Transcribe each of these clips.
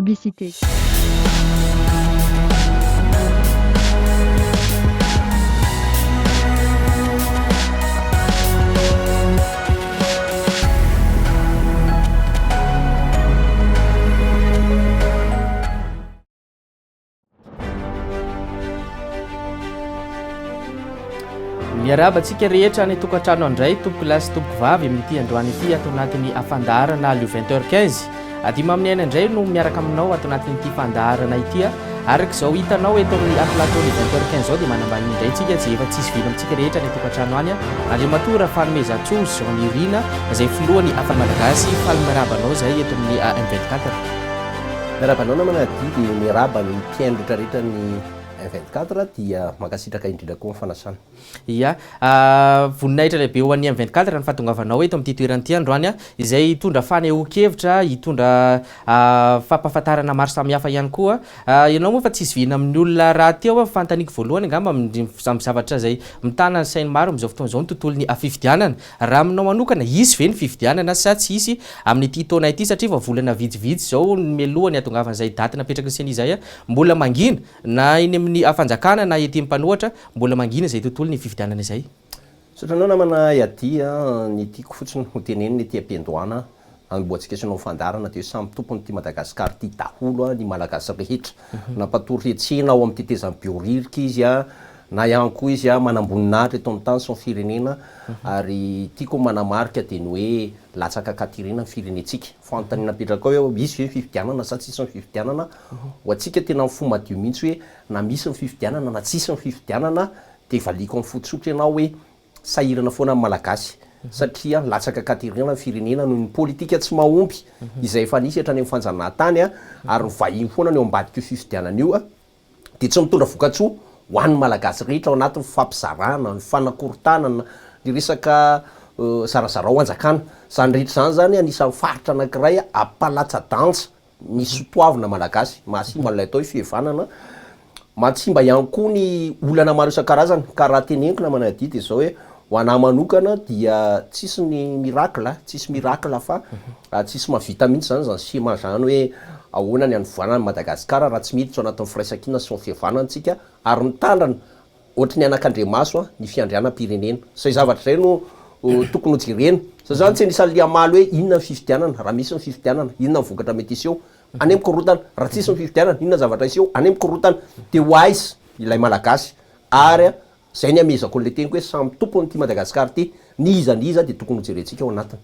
Publicité. Miarahaba antsika rehetra any an-tokantrano andray tompokolahy sy tompokovavy amin'ity androany ity ato anatin'ny fandaharana le 20 heures 15. Adima amin'ny aina indray no miaraka aminao ato anatin'ity fandaharana ity. Araka izao hitanao eto amin'ny plateau le 20 heures 15 izao dia manambany indray tsika izay efa tsisy vina amintsika rehetra any an-tokantrano any. Andriamatoa Rafanomezantsoa Jean Nirina izay filohan'ny Afa Malagasy faly miarahaba anao izay eto amin'ny M24. Miarahaba anao namana Adi dia miarahaba ny mpihaino rehetra rehetra ny un 24 dia mankasitraka indrindra koa ny fanasana. Ia. Voninahitra lehibe ho an'ny un 24 ny fahatongavanao eto amin'ity toerana ity androany izay hitondra fanehoan-kevitra, hitondra fampahafantarana maro samihafa ihany koa. Ianao moa efa tsy zoviana amin'ny olona rahateo. Ny fanontaniako voalohany angamba amin'ny zavatra izay mitana ny sain'ny maro amin'izao fotoana izao ny tontolon'ny fifidianana. Raha aminao manokana, hisy ve ny fifidianana sa tsy hisy amin'ity taona ity satria vao volana vitsivitsy izao mialoha ny hahatongavan'izay daty napetraky ny ceni izay, mbola mangina na eny amin'ny fanjakana na ety amin'ny mpanohatra, mbola mangina izay tontolon'ny fifidianana izay. Misaotra anao namana Yadi a, ny tiako fotsiny ho tenenina ety am-piandohana hanombohantsika sy hanao fandaharana dia hoe samy tompon'ity Madagascar ity daholo ny Malagasy rehetra, na mpatory hetsena ao amin'ny tetezan'i Behoririka izy na ihany koa izy manamboninahitra eto amin'ny tany sy ny firenena ary tiako ny manamarika dia ny hoe latsaka an-katerena ny firenentsika. Fanontaniana apetraka ao hoe misy ve ny fifidianana sa tsisy ny fifidianana? Ho antsika tena ny fo madio mihitsy hoe na misy ny fifidianana na tsisy ny fifidianana dia valiako amin'ny fo tsotra ianao hoe sahirana foana ny Malagasy satria latsaka an-katerena ny firenena noho ny politika tsy mahomby izay efa nisy hatrany amin'ny fanjanahantany ary ny vahiny foana no eo ambadik'io fifidianana io. dia tsy mitondra vokatsoa ho an'ny Malagasy rehetra ao anatin'ny fifampizarana, ny fanakorontanana, ny resaka zarazarao hanjakana. Izany rehetra izany izany anisan'ny faritra anankiray hampalatsa-danja ny sotoavina Malagasy, mahasimba an'ilay atao hoe fihevanana, mahatsimba ihany koa ny olana maro isan-karazany. Ka raha teneniko namana Adi dia izao hoe ho anah manokana dia tsisy ny miracle, tsisy miracle fa tsisy mahavita mihitsy izany izany schéma izany hoe Ahoana ny hanovoana an'i Madagasikara raha tsy miditra ao anatin'ny firaisankina sy ny fihavanana isika ary mitandrina ohatry ny anakandriamaso ny fiandrianam-pirenena. Izay zavatra izay no tokony ho jerena. Za zany tsy anisan'ny le hamaly hoe inona ny fifidianana, raha misy ny fifidianana, inona ny vokatra mety hiseho, any mikorontana, raha tsisy ny fifidianana, inona ny zavatra hiseho, any mikorontana. Dia ho aiza ilay Malagasy? Ary Zay ny amehezako an'le teniko hoe samy tompon'ity Madagascar ity, n'iza n'iza dia tokony ho jerentsika ao anatiny.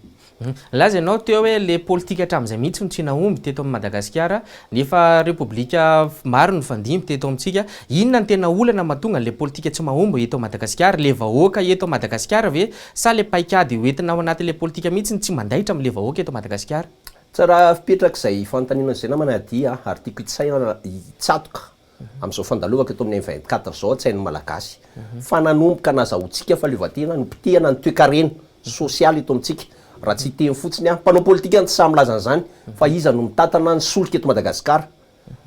Nilaza ianao teo hoe le politika hatramin'izay mihitsy no tsy nahomby teto amin'i Madagasikara, nefa repoblika maro nifandimby teto amintsika. Inona no tena olana mahatonga an'le politika tsy mahomby eto Madagasikara? Le vahoaka eto Madagasikara ve sa le paikady hoentina ao anatin'le politika mihitsy no tsy mandaitra amin'le vahoaka eto Madagasikara? Tsara fipetrak'izay fanontaniana izay namana Adi a, ary tiako hitsaina hitsatoka Amin'izao fandalovako eto amin'ny M 24 izao an-tsain'ny Malagasy fa nanomboka nazahoantsika fahaleovantena nopotehana ny toekarena sosialy eto amintsika. Raha tsy hiteny fotsiny aho, mpanao politika no tsy sahy milaza an'izany fa iza no mitantana ny solika eto Madagasikara?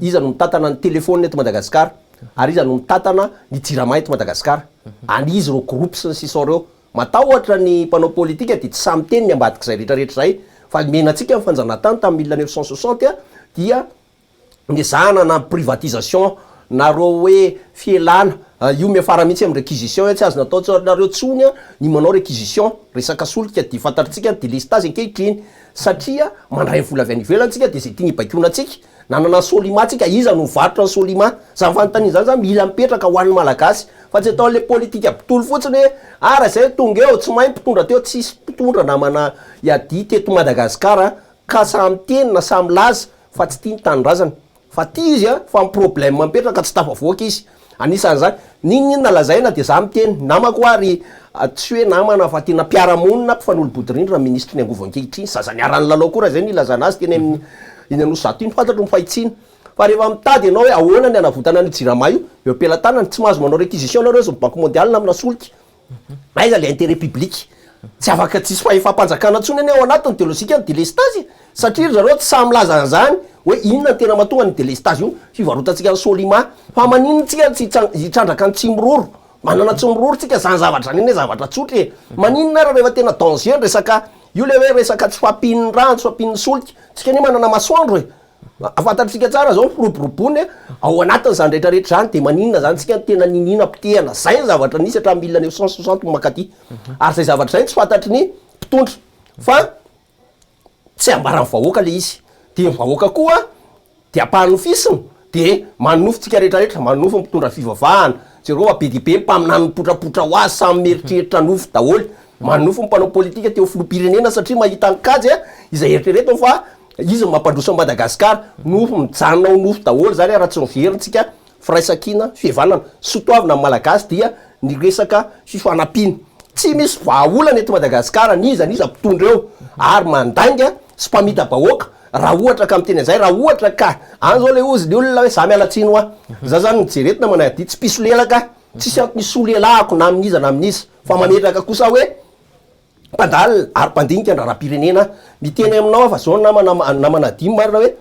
Iza no mitantana ny telefaonina eto Madagasikara? Ary iza no mitantana ny jirama eto Madagasikara? An'iza ireo groupe sy ny sisa ireo? Matahotra ny mpanao politika dia tsy sahy miteny ny ambadik'izay rehetra rehetra izay fa nomena antsika ny fanjanahantany tamin'ny 1960 dia nezahana na privatisation nareo hoe fielana io miafara mihitsy am requisition hoe tsy azo natao tsy nareo tsony ny manao requisition resaka solika dia fantatritsika ny delestazy ankehitriny satria mandray vola avy any ivelany tsika dia zay tiany hibaikoana antsika nanana ny solima tsika iza no mivarotra ny solima zany fanontaniana zany zany mila mipetraka ho an'ny malagasy fa tsy atao le politika botolo fotsiny hoe ah raha zay tonga eo tsy mahay mpitondra teo tsisy mpitondra namana hiadia teto Madagasikara ka samy miteny na samy milaza fa tsy tia ny tanindrazana fa tia izy a fa ny problème mipetraka tsy tafavoaka izy anisan'izany n'inon'inona lazaina dia za miteny namako ary tsy hoe namana fa tena mpiara-monina mpifanolo-bodirindrina minisitry ny angovo ankehitriny zaza niara-nilalao koa raha izay no ilazana azy teny amin'ny iny Anosizato iny fantatro ny fahitsiana fa rehefa mitady ianao hoe ahoana ny hanavotana an'io jirama io eo am-pelatanany tsy mahazo manao réquisition nareo zao banque mondiale amina solika Aiza le intérêt public? Tsy afaka tsisy fahefam-panjakana intsony anie ao anatiny de logique ny delestazy e! Satria ry zareo tsy sahy milaza an'izany hoe inona no tena mahatonga an'io delestazy io, fivarotantsika ny Solima. Fa maninona tsika tsy hitrandraka ny Tsimiroro? Manana Tsimiroro tsika, zany zavatra zany anie zavatra tsotra e! Maninona ary rehefa tena danger ny resaka io le hoe resaka tsy fahampian'ny rano, tsy fahampian'ny solika, tsika anie manana masoandro e! Fantatsika tsara zao ny firoborobony ao anatin'izany rehetra rehetra izany, dia maninona zany tsika no tena niniana potehana? Zay ny zavatra nisy hatramin'ny 1960 mankaty. Ary zay zavatra zay no tsy fantatry ny mpitondra fa tsy ambaran'ny vahoaka le izy. Dia ny vahoaka koa dia ampanofisina, dia manonofy tsika rehetra rehetra, manonofy ny mpitondra fivavahana, jereo fa be dia be ny mpaminany mipotrapotra ho azy, samy mieritreritra nofy daholo, manonofy ny mpanao politika te ho filoham-pirenena satria mahita ny kajy izay eritreretiny fa izy no mampandroso an'i Madagasikara, nofy mijanona ho nofy daholo zany raha tsy miverina tsika Firaisankina, fihevanana, soatoavina amin'ny Malagasy dia ny resaka fifanampiana. Tsy misy vahaolana eto Madagasikara n'iza n'iza mpitondra eo ary mandainga sy mpamita-bahoaka raha ohatra ka miteny an'izay, raha ohatra ka any zao le ozy ny olona hoe za miala tsiny hoa, za zany mijery eto namana Adi tsy mpisolelaka aho, tsisy antony hisolelahako na amin'iza na amin'iza fa mametraka kosa aho hoe mpandalina ary mpandinika ny raharaham-pirenena aho. Miteny aminao aho fa zao namana namana Adi marina hoe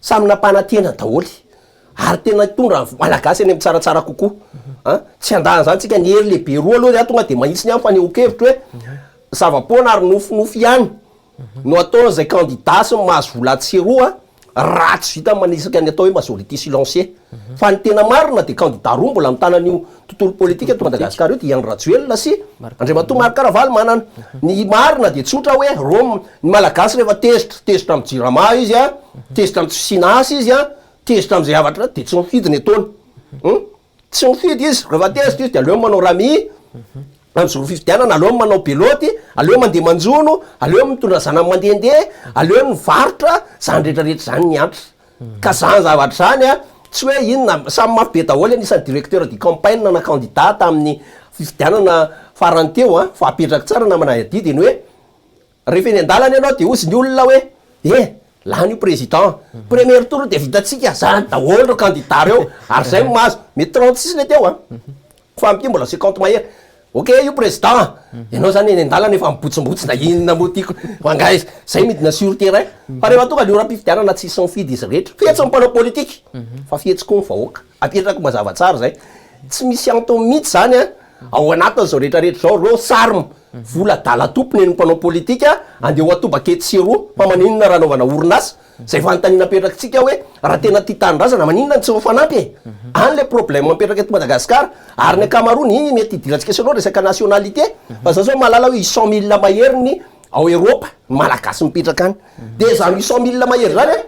Samy nampanantena daholo ary tena hitondra ny Malagasy any amin'ny tsaratsara kokoa. An! Tsy handà an'izany tsika, ny hery lehibe roa aloha dia tonga dia mahitsy ny ahy ny fanehoan-kevitro hoe zava-poana ary nofinofy ihany no ataon'izay kandida sy ny mahazo vola atsy sy eroa raha tsy vita ny manisaka ny atao hoe majorité silencieux. Fa ny tena marina dia kandida roa mbola mitana an'io tontolo politika eto Madagasikara io dia i Andry Rajoelina sy Andriamatoa Marc Ravalomanana. Ny marina dia tsotra hoe Rome, ny Malagasy rehefa tezitra, tezitra amin'ny jirama izy an, tezitra amin'ny tsy fisiana asa izy an, tezitra amin'izay zavatra dia tsy mifidy ny ataony. Hum, tsy mifidy izy, rehefa tezitra izy dia aleony manao rami, amin'ny fifidianana, aleony manao beloty, aleony mandeha manjono, aleony mitondra zanany mandehandeha, aleony mivarotra, izany rehetra rehetra izany ny antra. Ka zany zavatra zany a, tsy hoe inona, samy mafy be daholo anisan'ny directeur de campagne na candidat tamin'ny fifidianana farany teo a, fa apetrako tsara namana adidy ny hoe rehefa eny an-dalana ianao de hozy ny olona hoe eh lany io président, premier tour de vitantsika, zany daholo reo candidat reo, ary zay no mahazo, mety 36 le teo a. Fa amin'ity mbola 50 mahery. Ok io président, ianao zany eny an-dalana efa mibotsimbotsina inona moa tiako fa angaha izy zay midina sur terrain. Fa rehefa tonga ny oram-pifidianana tsisy mifidy izy rehetra. Fihetsy ny mpanao politika fa fihetsy koa ny vahoaka. Apetrako mazava tsara zay. Tsy misy antony mihitsy zany an, ao anatin'izao rehetra rehetra izao reo sarm, vola adala tompony ny mpanao politika andeha ho atobaka etsy sy eroa fa maninona raha anaovana orinasa. Zay fanontaniana apetrakitsika hoe raha tena tia tanindrazana maninona no tsy mifanampy e? Any le problème mipetraka eto Madagascar ary ny ankamaroany iny mety hidirantsika sy ianao resaka nationalité fa za zao mahalala hoe 800 000 mahery ny ao Europe ny malagasy mipetraka any de zany 800 000 mahery zany an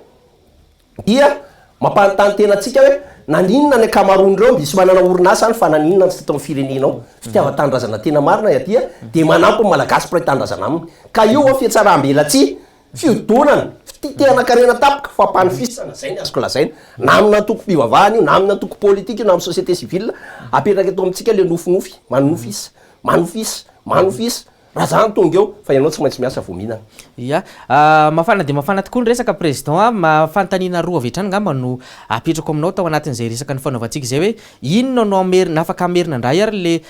dia mampanontany tena antsika hoe naninona ny ankamaroan'ireo misy manana orinasa any fa naninona ny teto amin'ny firenena ao fitiavan-tanindrazana tena marina aty dia manampy ny malagasy mpiray tanindrazana aminy ka io an fihatsaram-belatsihy Fiodonana, fititehan-karena tampoka, fampanofisana, zay ny azoko lazaina. Na amina antokom-pivavahana io, na amina antoko politika io, na amin'ny société civile, apetraka eto amintsika le nofinofy, manonofisa, manofisa, manofisa, raha za no tonga eo, fa ianao tsy maintsy miasa vao mihinana. Ya, mafana dia mafana tokoa ny resaka Président a, fanontaniana roa avy hatrany angamba no apetrako aminao tao anatin'izay resaka nifanaovantsika izay hoe inona no hamerina, afaka hamerina indray ary le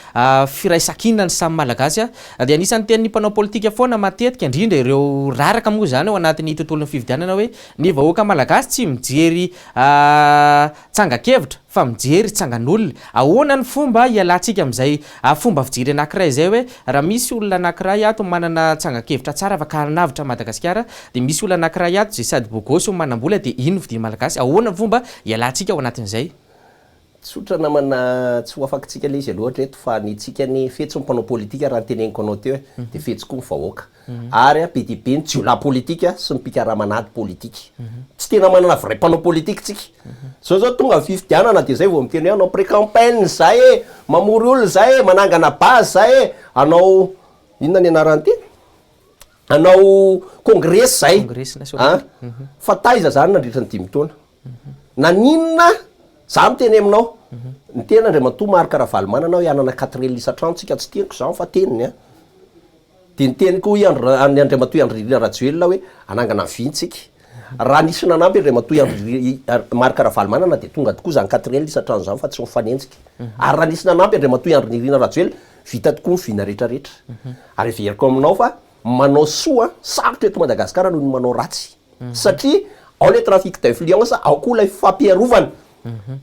firaisankina ny samy Malagasy dia anisan'ny tenin'ny mpanao politika foana matetika, indrindra ireo raraka moa izany ao anatin'ny tontolon'ny fifidianana hoe ny vahoaka Malagasy tsy mijery tsangan-kevitra fa mijery tsangan'olona. Ahoana ny fomba hialantsika amin'izay fomba fijery anankiray izay hoe raha misy olona anankiray ato manana tsangan-kevitra tsara afaka hanavotra an'i Madagasikara dia misy olona anankiray ato izay sady bogosy no manam-bola dia iny no vidian'ny Malagasy. Ahoana ny fomba hialantsika ao anatin'izay? Tsotra namana tsy ho afakitsika le izy aloha hatreto fa ny tsika anie fetsy ny mpanao politika raha ny teneniko anao teo e de fetsy koa ny vahoaka ary be dia be ny jiolahy politika sy ny mpikaramanady politika tsy tena manana vrai mpanao politika tsika zao zao tonga ny fifidianana de zay vao miteny hoe hanao pré campaign zay e mamory olona zay e manangana base zay e hanao inona ny anaran'ity hanao kongresy zay a fa taiza zany nandritra ny dimy taona Naninona za miteny aminao, niteny Andriamatoa Marc Ravalomanana hoe hanana quatre L isan-trano tsika, tsy teniko izany fa teniny an! Dia niteny koa i Andry, ny Andriamatoa Andry Nirina Rajoelina hoe hanangana vy tsika. Raha nisy nanampy Andriamatoa Andry Marc Ravalomanana dia tonga tokoa izany quatre L isan-trano izany fa tsy mifanenjika. Ary raha nisy nanampy Andriamatoa Andry Nirina Rajoelina, vita tokoa ny vina rehetrarehetra. Ary heveriko aminao fa manao soa sarotra eto Madagasikara noho ny manao ratsy. Satria ao le trafic d'influence, ao koa ilay fampiarovana.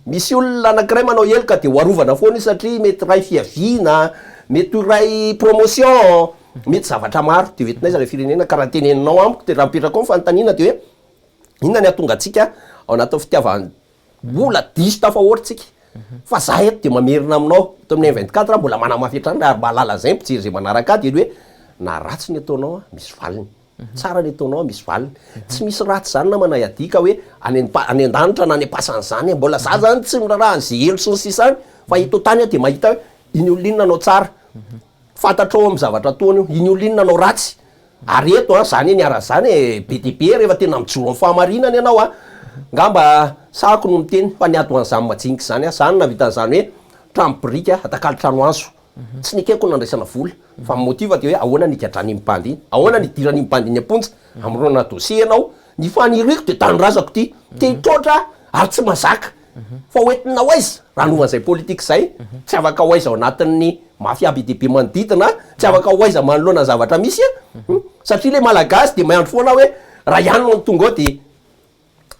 Misy olona anankiray manao heloka dia ho arovana foana izy satria mety iray fiaviana, mety ho iray promotion, mety zavatra maro. Dia hoentinaiza ilay firenena? Ka raha teneninao amiko dia raha mipetraka ao ny fanontaniana dia hoe. Inona ny hahatonga antsika ao anatin'ny fitiavam-bola diso tafahoatra tsika? Fa za eto dia mamerina aminao, eto amin'ny M 24 mbola manamafy hatrany ary mahalala an'izay ny mpijery izay manaraka ahy dia ny hoe na ratsy ny ataonao misy valiny, tsara ny ataonao misy valiny. Tsy misy ratsy izany namana Yadi ka hoe any any an-danitra na any am-pasana izany e, mbola za zany tsy miraharaha an'izay helo sy ny sisa any fa eto an-tany aho dia mahita hoe iny olona iny nanao tsara, fantatrao amin'ny zavatra ataony io, iny olona iny nanao ratsy, Ary eto an, zany niara zany e, be dia be rehefa tena mijoro amin'ny fahamarinana ianao an, ngamba sahako no miteny fa niady ho an'izany majinika izany aho, za no nahavita an'izany hoe trano biriky atakalo trano hazo, tsy nekeko ny nandraisana vola, fa ny motif dia hoe ahoana ny higadran'iny bandy iny, ahoana ny hidiran'iny bandy iny am-ponja, hamoronana dossier ianao, ny faniriako dia tanindrazako ity, te hitroatra aho ary tsy mahazaka. Fa ho entina ho aiza? Raha hanova an'izay politika izay, tsy afaka ho aiza ao anatin'ny mafia be dia be manodidina, tsy afaka ho aiza manoloana ny zavatra misy an! Satria ilay Malagasy dia miandry foana hoe raha ihany no tonga ao dia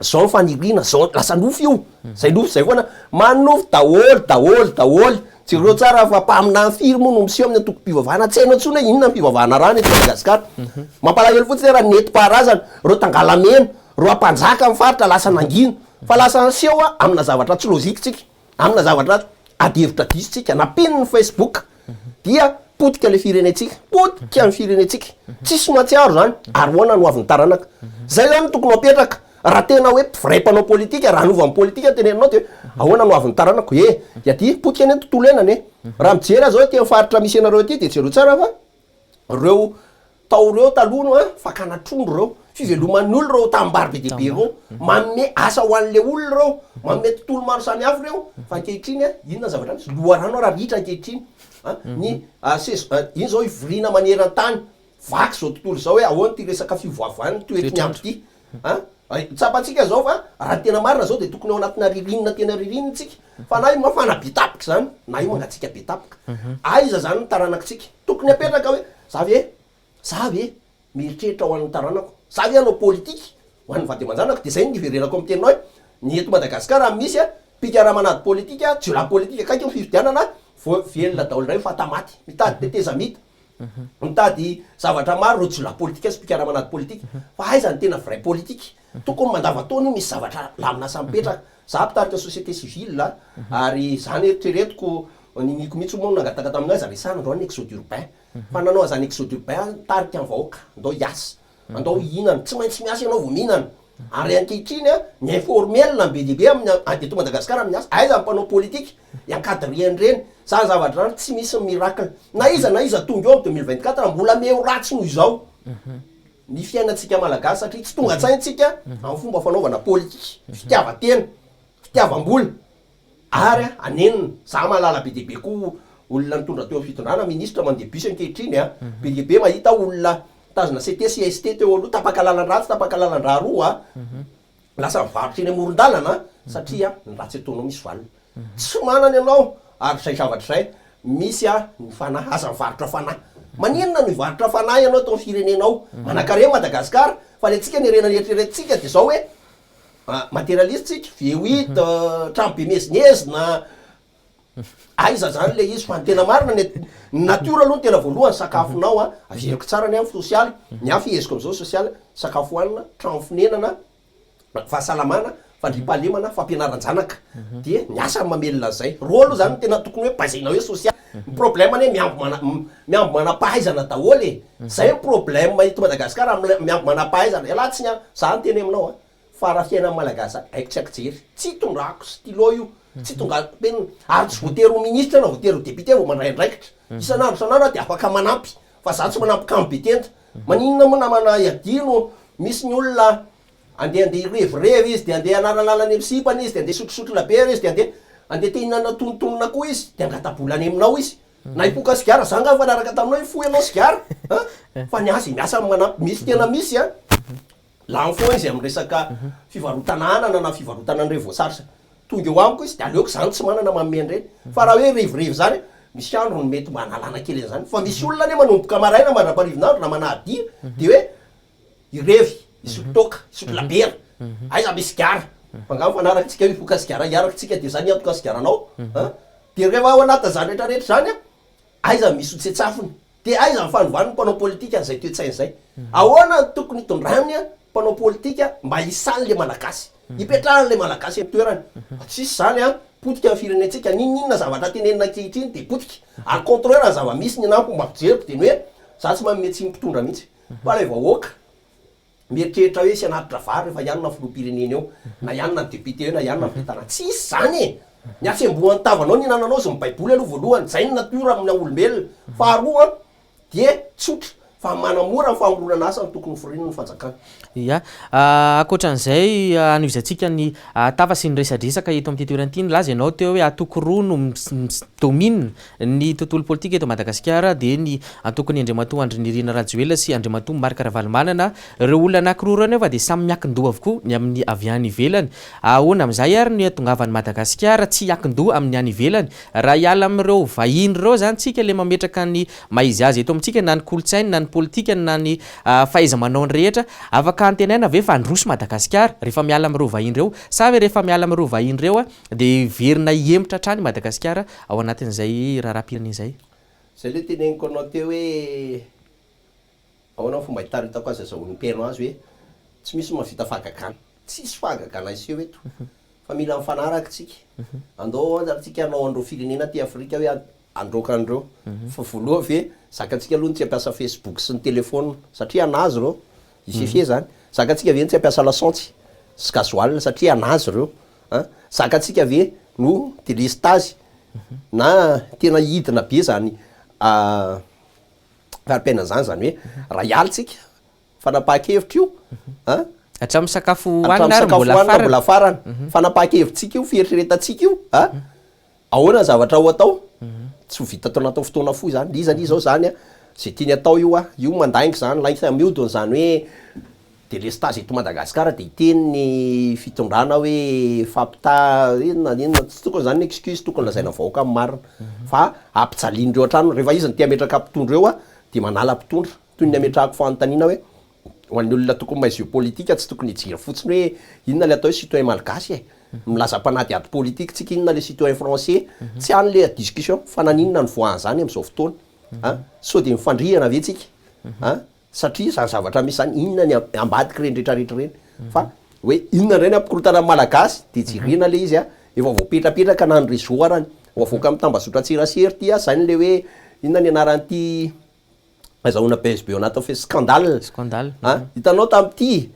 izao ny faniriana, izao, lasa nofy io, izay nofy izay foana, manonofy daholo, daholo, daholo, jereo tsara fa mpaminany firy moa no miseho amin'ny antokom-pivavahana, tsy hainao intsony hoe inona ny fivavahana arahana eto Madagasikara, mampalahelo fotsiny hoe raha ny nentim-paharazana, ireo tangalamena, ireo ampanjaka amin'ny faritra lasa nangina. Fa lasa niseho amina zavatra tsy logique tsika, amina zavatra ady hevitra diso tsika, nampiany ny Facebook dia potika le firenentsika, potika ny firenentsika, tsisy mahatsiaro zany, ary hoana ny ho avin'ny taranaka. Zay zany no tokony ho apetraka, raha tena hoe vrai mpanao politika, raha hanova ny politika teneninao de ahoana ny ho avin'ny taranako, e, dia potika anie ny tontolo iainana e, raha mijery aho zao aty amin'ny faritra misy anareo aty de jereo tsara fa Reo tao reo taloha no an, fakana trondro reo, fiveloman'ny olo reo tanimbary be dia be reo, manome asa ho an'le olona reo, manome tontolo maro samihafa reo, fa ankehitriny an, inona ny zavatra misy, loharano ara ritra ankehitriny an, ny saison, iny zao ivoriana maneran-tany, vaky zao tontolo izao hoe ahoana ity resaka fiovaovan'ny toetry ny andro ity an, tsapantsika zao fa raha ny tena marina zao dia tokony ao anatina ririnina tena ririnina tsika, fa na io mafana be tampoka izany na io mangatsiaka be tampoka, aiza zany ny taranakitsika? Tokony apetraka hoe za ve, za ve mieritreritra ho an'ny taranako, za ve hanao politika ho an'ny vady aman-janako, dia zay no niverenako amin'ny teninao hoe ny eto Madagasikara raha misy mpikarama an'ady politika, jiolahy politika akaiky ny fifidianana vao velona daholo indray fata-maty, mitady tetezamita, mitady zavatra maro ireo jiolahy politika sy mpikarama an'ady politika, fa aiza ny tena vrai politika? Tokony mandavan-taona io misy zavatra lamin'asa mipetraka, za mpitarika société civile ary zany eritreretiko Niniako mihitsy moa no nangataka taminao aza resahana androany ny exode urbain. Fa nanao an'izany exode urbain aho nitarika ny vahoaka, andao hiasa, andao hihinana, tsy maintsy miasa ianao vao mihinana. Ary ankehitriny ny informel no be dia be amin'ny eto Madagasikara amin'ny asa, aiza ny mpanao politika hi-encadrer an'ireny. Izany zavatra izany tsy misy miracle. Na iza na iza tonga eo amin'ny 2024 mbola miha ratsy noho izao ny fiainantsika Malagasy satria tsy tonga an-tsaintsika amin'ny fomba fanaovana politika, fitiavan-tena, fitiavam-bola. Ary anenina, za mahalala be dia be koa olona nitondra teo amin'ny fitondrana, ministre mandeha bus ankehitriny a, be dia be mahita olona mitazona CT sy ST teo aloha, tapaka lalan-dratsy, tapaka lalan-drà roa a, lasa mivarotra eny amoron-dalana satria ny ratsy ataonao misy valiny. Tsy manana ianao ary izay zavatra izay, misy a ny fanahy, aza mivarotra fanahy. Maninona no hivarotra fanahy ianao eto amin'ny firenenao? Manankarena Madagasikara, fa ny antsika ny harena eritreretintsika dia izao hoe, Materialiste tsika, V8, trano be miezinezina, aiza zany le izy fa ny tena marina ny ny natiora aloha no tena voalohany, sakafonao an, averiko tsara ny ahy ny sosialy, ny ahy feheziko am'zao sosialy, sakafo hohanina, trano fonenana, fahasalamana, fandriampahalemana, fampianaran-janaka, dia ny asa no mamelona an'izay, reo aloha zany no tena tokony hoe basena hoe sosialy, ny problème anie mihambo mana- mihambo manam-pahaizana daholo e, zay ny problème eto Madagasikara, mihambo manam-pahaizana, ialahy tsy ny, za miteny aminao an, Fa raha fiainan'ny Malagasy haiko tsy ankijery. Tsy itondrako stylo io, tsy itondrako penina, ary tsy voatery ho ministra na voatery ho député vao mandray andraikitra. Isan'andro isan'andro aho dia afaka manampy, fa za tsy manampy kamo be tenda. Maninona moa namana adino, misy ny olona andeha andeha hirevirevy izy, dia andeha hanalalala any amin'ny sipany izy, dia andeha hisotrosotro labiera izy, dia andeha andeha te hihinana tonontonona koa izy, dia angata-bola any aminao izy. Na hifoka sigara, za nga nifanaraka taminao hifoha ianao sigara an! Fa ny azy miasa manampy, misy tena misy an! Lany foana izy amin'ny resaka fivarotana anana na fivarotana an'ireny voasary sy tonga eo amiko izy dia aleoko izany tsy manana manome an'ireny. Fa raha hoe revirevy izany, misy andro no mety mba hanalana kely an'izany. Fa misy olona anie manomboka maraina mandra-parivin'andro na manahadia dia hoe hirevy, hisotro toaka, hisotro labiera, aiza misy sigara. Fa angaha mifanaraka tsika hoe hifoka sigara hiaraka tsika dia za niantoka ny sigaranao an? Dia rehefa ao anatin'izany rehetra rehetra izany an, Aiza misy ho tsetsafina? Dia aiza ny fanovan'ny mpanao politika an'izay toe-tsaina izay? Ahoana no tokony hitondrany mpanao politika mba hisan'ny le Malagasy, hipetrahan'le Malagasy amin'ny toerany. Fa tsisy zany an, potika ny firenentsika, n'inon'inona zavatra tenenina ankehitriny dia potika. Ary contraire ny zava-misy ny anahy fomba fijeriko dia ny hoe za tsy manome tsiny mpitondra mihitsy fa ilay vahoaka mieritreritra hoe hisy hanatitra vary rehefa hianona ny filoham-pirenena eo, na hianona ny député eo na hianona ny ben'ny tanàna. Tsisy zany e! Ny hatsembohan'ny tavanao ny hinananao izy ny baiboly aloha voalohany, zay ny natiora amin'ny olombelona. Faharoa an, dia tsotra fa manamora ny famoronana asa no tokony hoforinina ny fanjakana. Ya. Ankoatran'izay, hanohizantsika ny tafa sy ny resadresaka eto amin'ity toerana ity. Nilaza ianao teo hoe antoko roa no mi-domine ny tontolo politika eto Madagasikara dia ny antokon'i Andriamatoa Andry Nirina Rajoelina sy Andriamatoa Marc Ravalomanana. Ireo olona anankiroa ireo anefa dia samy miankin-doha avokoa ny amin'ny avy any ivelany. Ahoana amin'izay ary no hiatongavan'i Madagasikara tsy hiankin-doha amin'ny any ivelany? Raha hiala amin'ireo vahiny ireo izany tsika ilay mametraka ny maha izy azy eto amintsika na ny kolontsainy na ny politikany na ny fahaiza-manaony rehetra, afaka antenaina ve fa handroso Madagasikara rehefa miala amin'ireo vahiny ireo? Sa ve rehefa miala amin'ireo vahiny ireo dia hiverina hihemotra hatrany Madagasikara ao anatin'izay raharaham-pirenena izay? Izay ilay teneniko anao teo hoe ahoana ny fomba hitaritako azy azahoan'ny mpihaino azy hoe tsy misy mahavita fahagagana. Tsisy fahagagana hiseho eto fa mila mifanaraka tsika. Andao ary tsika hanao an'ireo firenena aty Afrika hoe handroaka an'ireo. Fa voalohany ve zakantsika aloha ny tsy hampiasa Facebook sy ny telephone satria an'azy ireo. I Fefie zany. Zakantsika ve ny tsy hampiasa lasaontsy sy gasoil satria an'azy ireo. An! Zakantsika ve no delestazy na tena hidina be zany fari-piainana zany, zany hoe raha hiala tsika Fanapahan-kevitra io an! Hatramin'ny sakafo hohanina ary mbola farany. Mbola farany. Fanapahan-kevitsika io, fieritreretantsika io an! Ahoana ny zavatra ho atao? Tsy ho vita tao anatin'ny fotoana fohy izany. Iza anie izao izany an, izay tiany atao io an, io mandainga izany, lainga mihodina izany hoe delestazy eto Madagasikara dia hiteny ny fitondrana hoe fampitaha inona inona, tsy tokony izany ny excuse, tokony lazaina vahoaka ny marina fa ampijalian'ireo hatrany, rehefa izy no te hametraka mpitondra eo an, dia manala mpitondra. Toy ny ametrahako fanontaniana hoe, ho an'ny olona tokony mahay géopolitique tsy tokony hijery fotsiny hoe inona ilay atao hoe citoyen malgache e? Milaza mpanadihady politique tsika inona ilay citoyen français? Tsy any ilay discussion fa naninona nivoahan'izany amin'izao fotoana an? Sao dia mifandrihana ve tsika an? Satria izany zavatra misy izany inona ny ambadik'ireny rehetra rehetra ireny? Fa hoe inona indray ny hampikorontana ny malagasy dia jerena ilay izy an, efa voapetrapetraka na ny réseau arany, ho avoaka amin'ny tambazotran-tserasera ity an, izany ilay hoe inona ny anaran'ity azahoana buzz be ao anatin'ny fe scandale. Scandale. An, hitanao tamin'ity,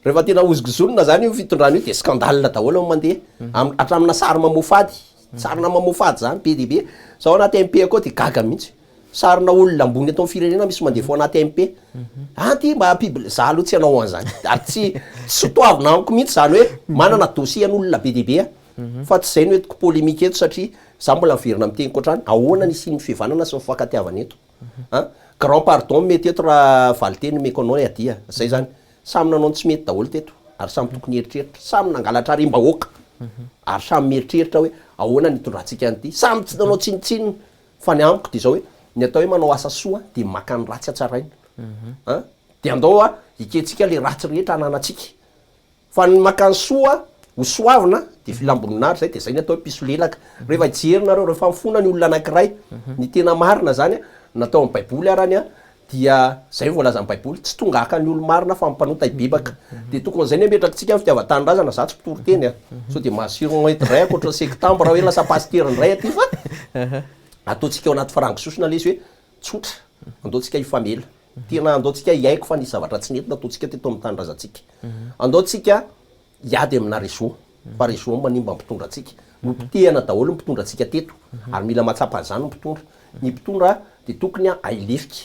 rehefa tena hozongozonina zany io fitondrana io dia scandale daholo no mandeha. Am- hatramina sary mamoafady, sarina mamoafady zany be dia be. Zao anaty MP akao dia gaga mihitsy. Sarina olona ambony eto amin'ny firenena misy mandefa ao anaty MP. An ty mba pibl- za aloha tsy hanao an'izany. Ary tsy tsy sotoavina amiko mihitsy zany hoe manana dossier an'olona be dia be aho. Fa tsy izay no entiko polémique eto satria za mbola miverina amin'ny teniko hatrany, ahoana ny hisian'ny fihavanana sy ny fifankatiavana eto? An! Grand pardon mety eto raha valinteny omeko anao Ady a! Zay zany. Samy nanao ny tsy mety daholo teto ary samy tokony hieritreritra. Samy nangalatra harem-bahoaka ary samy mieritreritra hoe ahoana ny hitondrantsika an'ity. Samy tsy nanao tsinontsinona fa ny amiko dia izao hoe ny atao hoe manao asa soa dia maka ny ratsy hatsaraina. An! Dia andao a hikentsika le ratsy rehetra ananantsika. Fa ny maka ny soa ho soavina dia filam-boninahitra zay dia zay ny atao hoe mpisolelaka. Rehefa hijery nareo, rehefa mifona ny olona anankiray, ny tena marina zany an, na tao amin'ny baiboly arany an, dia zay ny voalazan'ny baiboly, tsy tonga haka ny olo-marina fa ny mpanota hibebaka. Dia tokony zay ny ametrakintsika ny fitiavan-tanindrazana, za tsy mpitory teny an, sao dia mahazo siron eto indray ankoatra ny septembre hoe lasa pasitera indray aty fa ataontsika ao anaty farango sosona lesy hoe tsotra, andao tsika hifamela. Tena andao tsika hiaiky fa nisy zavatra tsy nety nataontsika teto amin'ny tanindrazantsika. Andao tsika hiady amina réseau fa réseau no manimba ny mpitondra antsika. Nopotehana daholo ny mpitondra antsika teto ary mila mahatsapa an'izany ny mpitondra. Ny mpitondra dia tokony hailefika,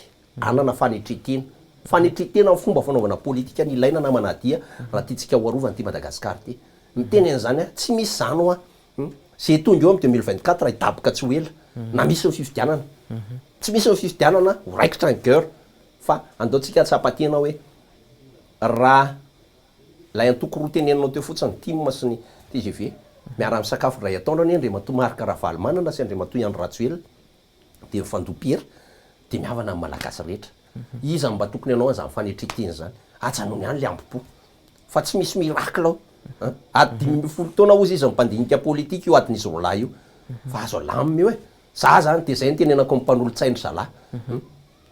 hanana fanetren-tena. Fanetren-tena amin'ny fomba fanaovana politika no ilaina namana Adia raha tiantsika ho arovana ity Madagasikara ity. Miteny an'izany aho, tsy misy izany hoa. Izay tonga eo amin'ny 2024 hidaboka tsy ho ela na misy ny fifidianana. Tsy misy ny fifidianana ho raikitra ny guerre fa andao tsika hahatsapa tena hoe raha ilay antoko roa teneninao teo fotsiny, tim sy ny tgv, miara-misakafo indray ataondro anie Andriamatoa Marc Ravalomanana sy Andriamatoa Andry Rajoelina dia mifandoa-piera dia mihavana ny Malagasy rehetra. Iza no mba tokony hanao an'izany fanetren-tena izany? Ajanony any ilay hambom-po fa tsy misy miracle ao an! Ady 15 taona hozy izy mpandinika politika io adin'izy roalahy io fa azo alamina io e! Za zany de zay no tenenako ny mpanolotsain-dry zalahy hum!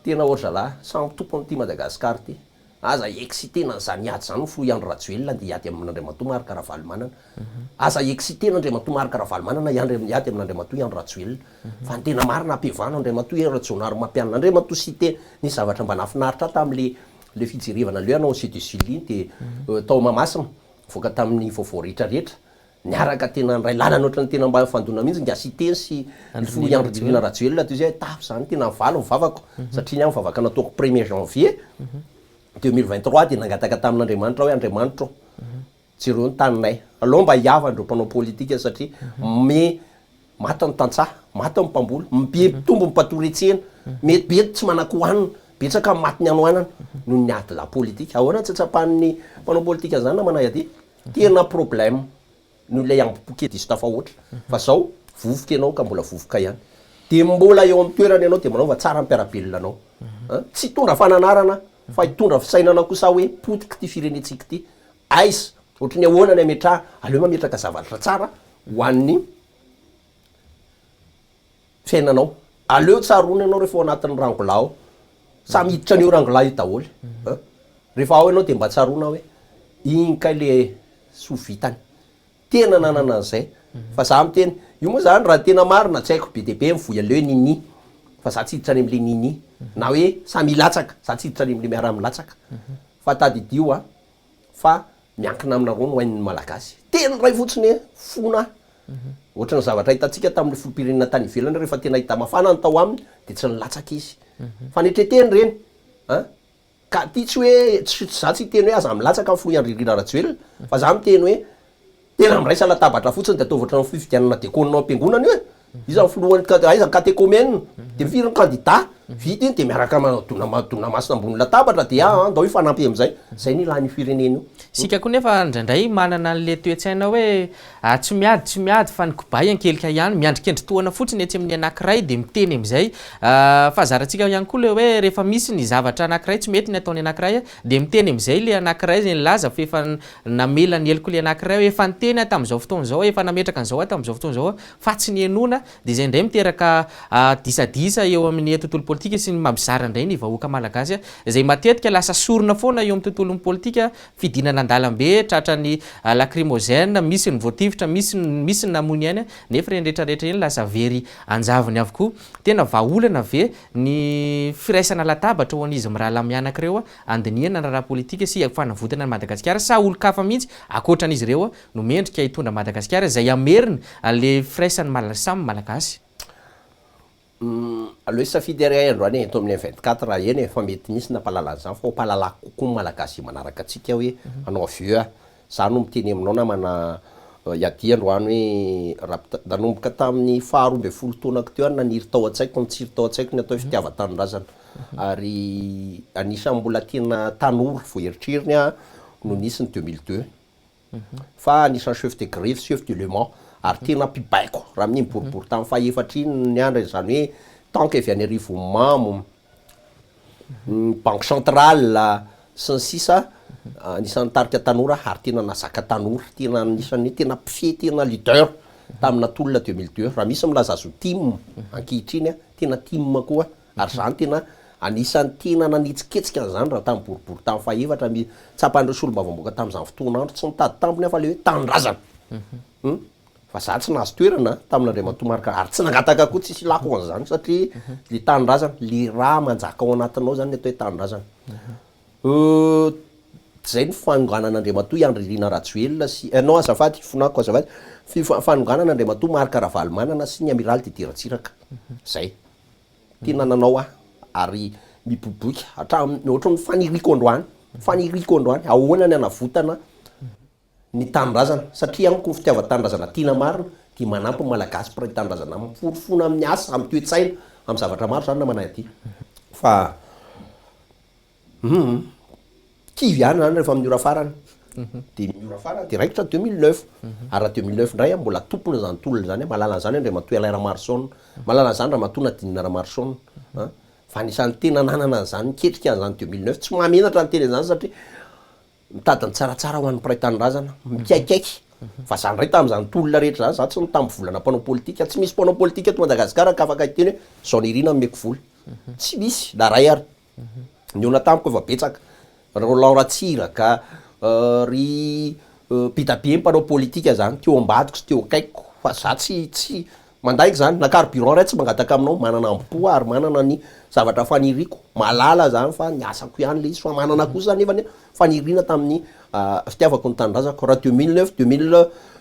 Tena ory zalahy samy tompon'ity Madagascar ity. Aza exciter-na an'izany ady izany ny filoha Andry Rajoelina andeha hiady amin'Andriamatoa Marc Ravalomanana. Aza exciter-na Andriamatoa Marc Ravalomanana hiandry hiady amin'Andriamatoa Andry Rajoelina. Fa ny tena marina ampihavano Andriamatoa Hery Rajaonarimampianina. Andriamatoa Siteny, nisy zavatra mba nahafinaritra ahy tamin'le le fijerevana an'le hoe hanao jeu de Jules iny dia tao Mahamasina, nivoaka tamin'ny vaovao rehetra rehetra. Niaraka tena niray lalana ohatran'ny tena mba nifandona mihitsy ingahy Siteny sy ny filoha Andry Nirina Rajoelina toy izay tafo izany tena nivaly ny vavako satria ny ahy ny vavaka nataoko premier janvier 2023 dia nangataka tamin'Andriamanitra aho hoe Andriamanitra ô jereo ny taninay aleo mba hihavana ireo mpanao politika satria me maty ny tantsaha maty ny mpamboly be mitombo ny mpatory an-tsena mety be tsy manan-kohanina betsaka ny maty ny hanoanana noho ny ady lahy politika ahoana tsy hatsapan'ny mpanao politika an'izany namana Yadi? Tena problème noho ilay ambo-poke diso tafahoatra fa zao vovoka ianao ka mbola vovoka ihany de mbola eo amin'ny toerana ianao de manaova tsara ny mpiara-belona anao an! Tsy hitondra fananarana fa hitondra fisainana kosa hoe potika ity firenentsika ity aiza ohatry ny ahoana ny ametraha aleo mametraka zavatra tsara ho an'ny fiainanao. Aleo tsaroana ianao rehefa ao anatin'ny rangolahy ao. Samy hiditra an'io rangolahy io daholo an. Rehefa ao ianao dia mba tsaroana hoe iny kay le soa vitany. Tena nanana an'izay. Fa za miteny, io moa zany raha tena marina tsy haiko be dia be mivoy an'le hoe nini. Fa za tsy hiditra any am'le nini. Na hoe samy hilatsaka, za tsy hiditra any am'le miara-milatsaka. Fa tadidio an, fa miankina aminareo no hain'ny Malagasy. Teny iray fotsiny hoe fona. Ohatran'ny zavatra hitantsika tamin'ny filoham-pirenena tany ivelany rehefa tena hita mafana ny tao aminy dia tsy nilatsaka izy. Fanetren-tena ireny an! Ka ity tsy hoe, tsy za tsy hiteny hoe aza milatsaka ny filoha Andry Nirina Rajoelina fa za miteny hoe tena miraisa latabatra fotsiny dia ataovy ohatran'ny fifidianana diakona ao am-piangonana io e! Iza ny filohan'ny ka- aiza ny katekomena? Dia firy ny kandida? Vita iny dia miaraka manao dona dona masina ambony latabatra dia aa andao hifanampy amin'izay. Izay no ilàn'io firenena io. Isika koa nefa indraindray manana an'ilay toe-tsaina hoe tsy miady tsy miady fa ny kobay ankelika ihany, miandry kendry tohana fotsiny etsy amin'ny anankiray dia miteny amin'izay. Fahazarantsika ihany koa ilay hoe rehefa misy ny zavatra anankiray tsy mety ny ataon'ny anankiray dia miteny amin'izay ilay anankiray izay nilaza fa efa namela ny heloko ilay anankiray hoe efa niteny aho tamin'izao fotoana izao, efa nametraka an'izao aho tamin'izao fotoana izao fa tsy nihenoana dia izay indray miteraka disadisa eo amin'ny tontolo politika sy ny mampizara indray ny vahoaka malagasy izay matetika lasa sorona foana eo amin'ny tontolon'ny politika, fidinana an-dalambe, tratran'ny lacrymogène, misy ny voatifitra, misy misy ny namoy ny ainy nefa ireny rehetra rehetra ireny lasa very an-javony avokoa. Tena vahaolana ve ny firaisana latabatra ho an'izy mirahalahy mianaka ireo handinihana ny raharaha politika sy fanavotana an'i Madagasikara sa olon-kafa mihitsy ankoatra an'izy ireo no mendrika hitondra Madagasikara izay hamerina an'le firaisan'ny Mal samy Malagasy. Aleo hisafidy ary aho androany e, eto amin'ny 24 eny e, fa mety misy nampahalala an'izany fa ho ampahalalako kokoa ny Malagasy manaraka antsika hoe hanao aveu aho. Za no miteny aminao namana Yadi androany hoe raha nanomboka tamin'ny faha 12 taonako teo aho naniry tao an-tsaiko, nitsiry tao an-tsaiko ny atao hoe fitiavan-tanindrazana. Ary anisan'ny mbola tena tanora vao eritreriny aho no nisy ny 2002. Fa anisan'ny chef de greffe, chef de le Mans, ary tena mpibaiko raha amin'iny boribory tamin'ny fahefatra iny ny andro izany hoe tank avy any Arivonimamo, ny banque centrale sy ny sisa, anisan'ny nitarika tanora ary tena nazaka tanora, tena anisan'ny hoe tena mpifehy, tena leader tamina tolona 2002. Raha misy milaza azy ho tim ankehitriny, tena tim koa. Ary izany tena anisan'ny tena nanetsiketsika an'izany raha tamin'ny boribory tamin'ny fahefatra mi tsapan'ireo solombavambahoaka tamin'izany fotoan'andro tsy nitady tambiny aho fa ilay hoe tanindrazana. Hum. Fa za tsy nahazo toerana tamin'Andriamatoa Marc ary tsy nangataka koa tsisy ilako an'izany satria le tanindrazana, le rà manjaka ao anatinao zany ny atao hoe tanindrazana. Euh, zay ny fanonganan'Andriamatoa Andry Nirina Rajoelina sy, non azafady, fonako azafady, fi- fanonganan'Andriamatoa Marc Ravalomanana sy ny Amiraly Didier Ratsiraka. Zay. Tena nanao aho ary miboiboika hatramin'ny ohatran'ny faniriako androany, faniriako androany ahoana ny hanavotana ny tanindrazana satria amiko ny fitiavan-tanindrazana tiana marina dia manampy ny Malagasy mpiray tanindrazana aminy, forofona amin'ny asa, amin'ny toe-tsaina, amin'ny zavatra maro izany namana aty fa Humm. Kivy ihany zany rehefa amin'ny ora farany. Dia ny ora farany dia raikitra 2009. Ary raha 2009 indray an, mbola tompony izany tolona izany an, mahalala an'izany Andriamatoa Alain Ramaroson, mahalala an'izany Ramatoa Nadine Ramaroson an. Fa anisan'ny tena nanana an'izany, niketrika an'izany 2009. Tsy mahamenatra ny teny an'izany satria mitady ny tsaratsara ho an'ny mpiray tanindrazana, mikaikaiky. Fa za indray tamin'izany tolona rehetra izany, za tsy nitamby volana mpanao politika. Tsy misy mpanao politika eto Madagasikara ka afaka hiteny hoe zao Nirina nomeko vola. Tsy misy, na iray ary. Nihaona tamiko efa betsaka. Roland Ratsiraka, ry be da be mpanao politika zany teo ambadiko sy teo akaikiko fa za tsy tsy mandainga zany na carburant ray tsy mangataka aminao, manana ambo-po aho ary manana ny zavatra faniriako, mahalala zany fa ny asako ihany le izy fa manana kosa nefany faniriana tamin'ny fitiavako ny tanindrazako, raha 2009,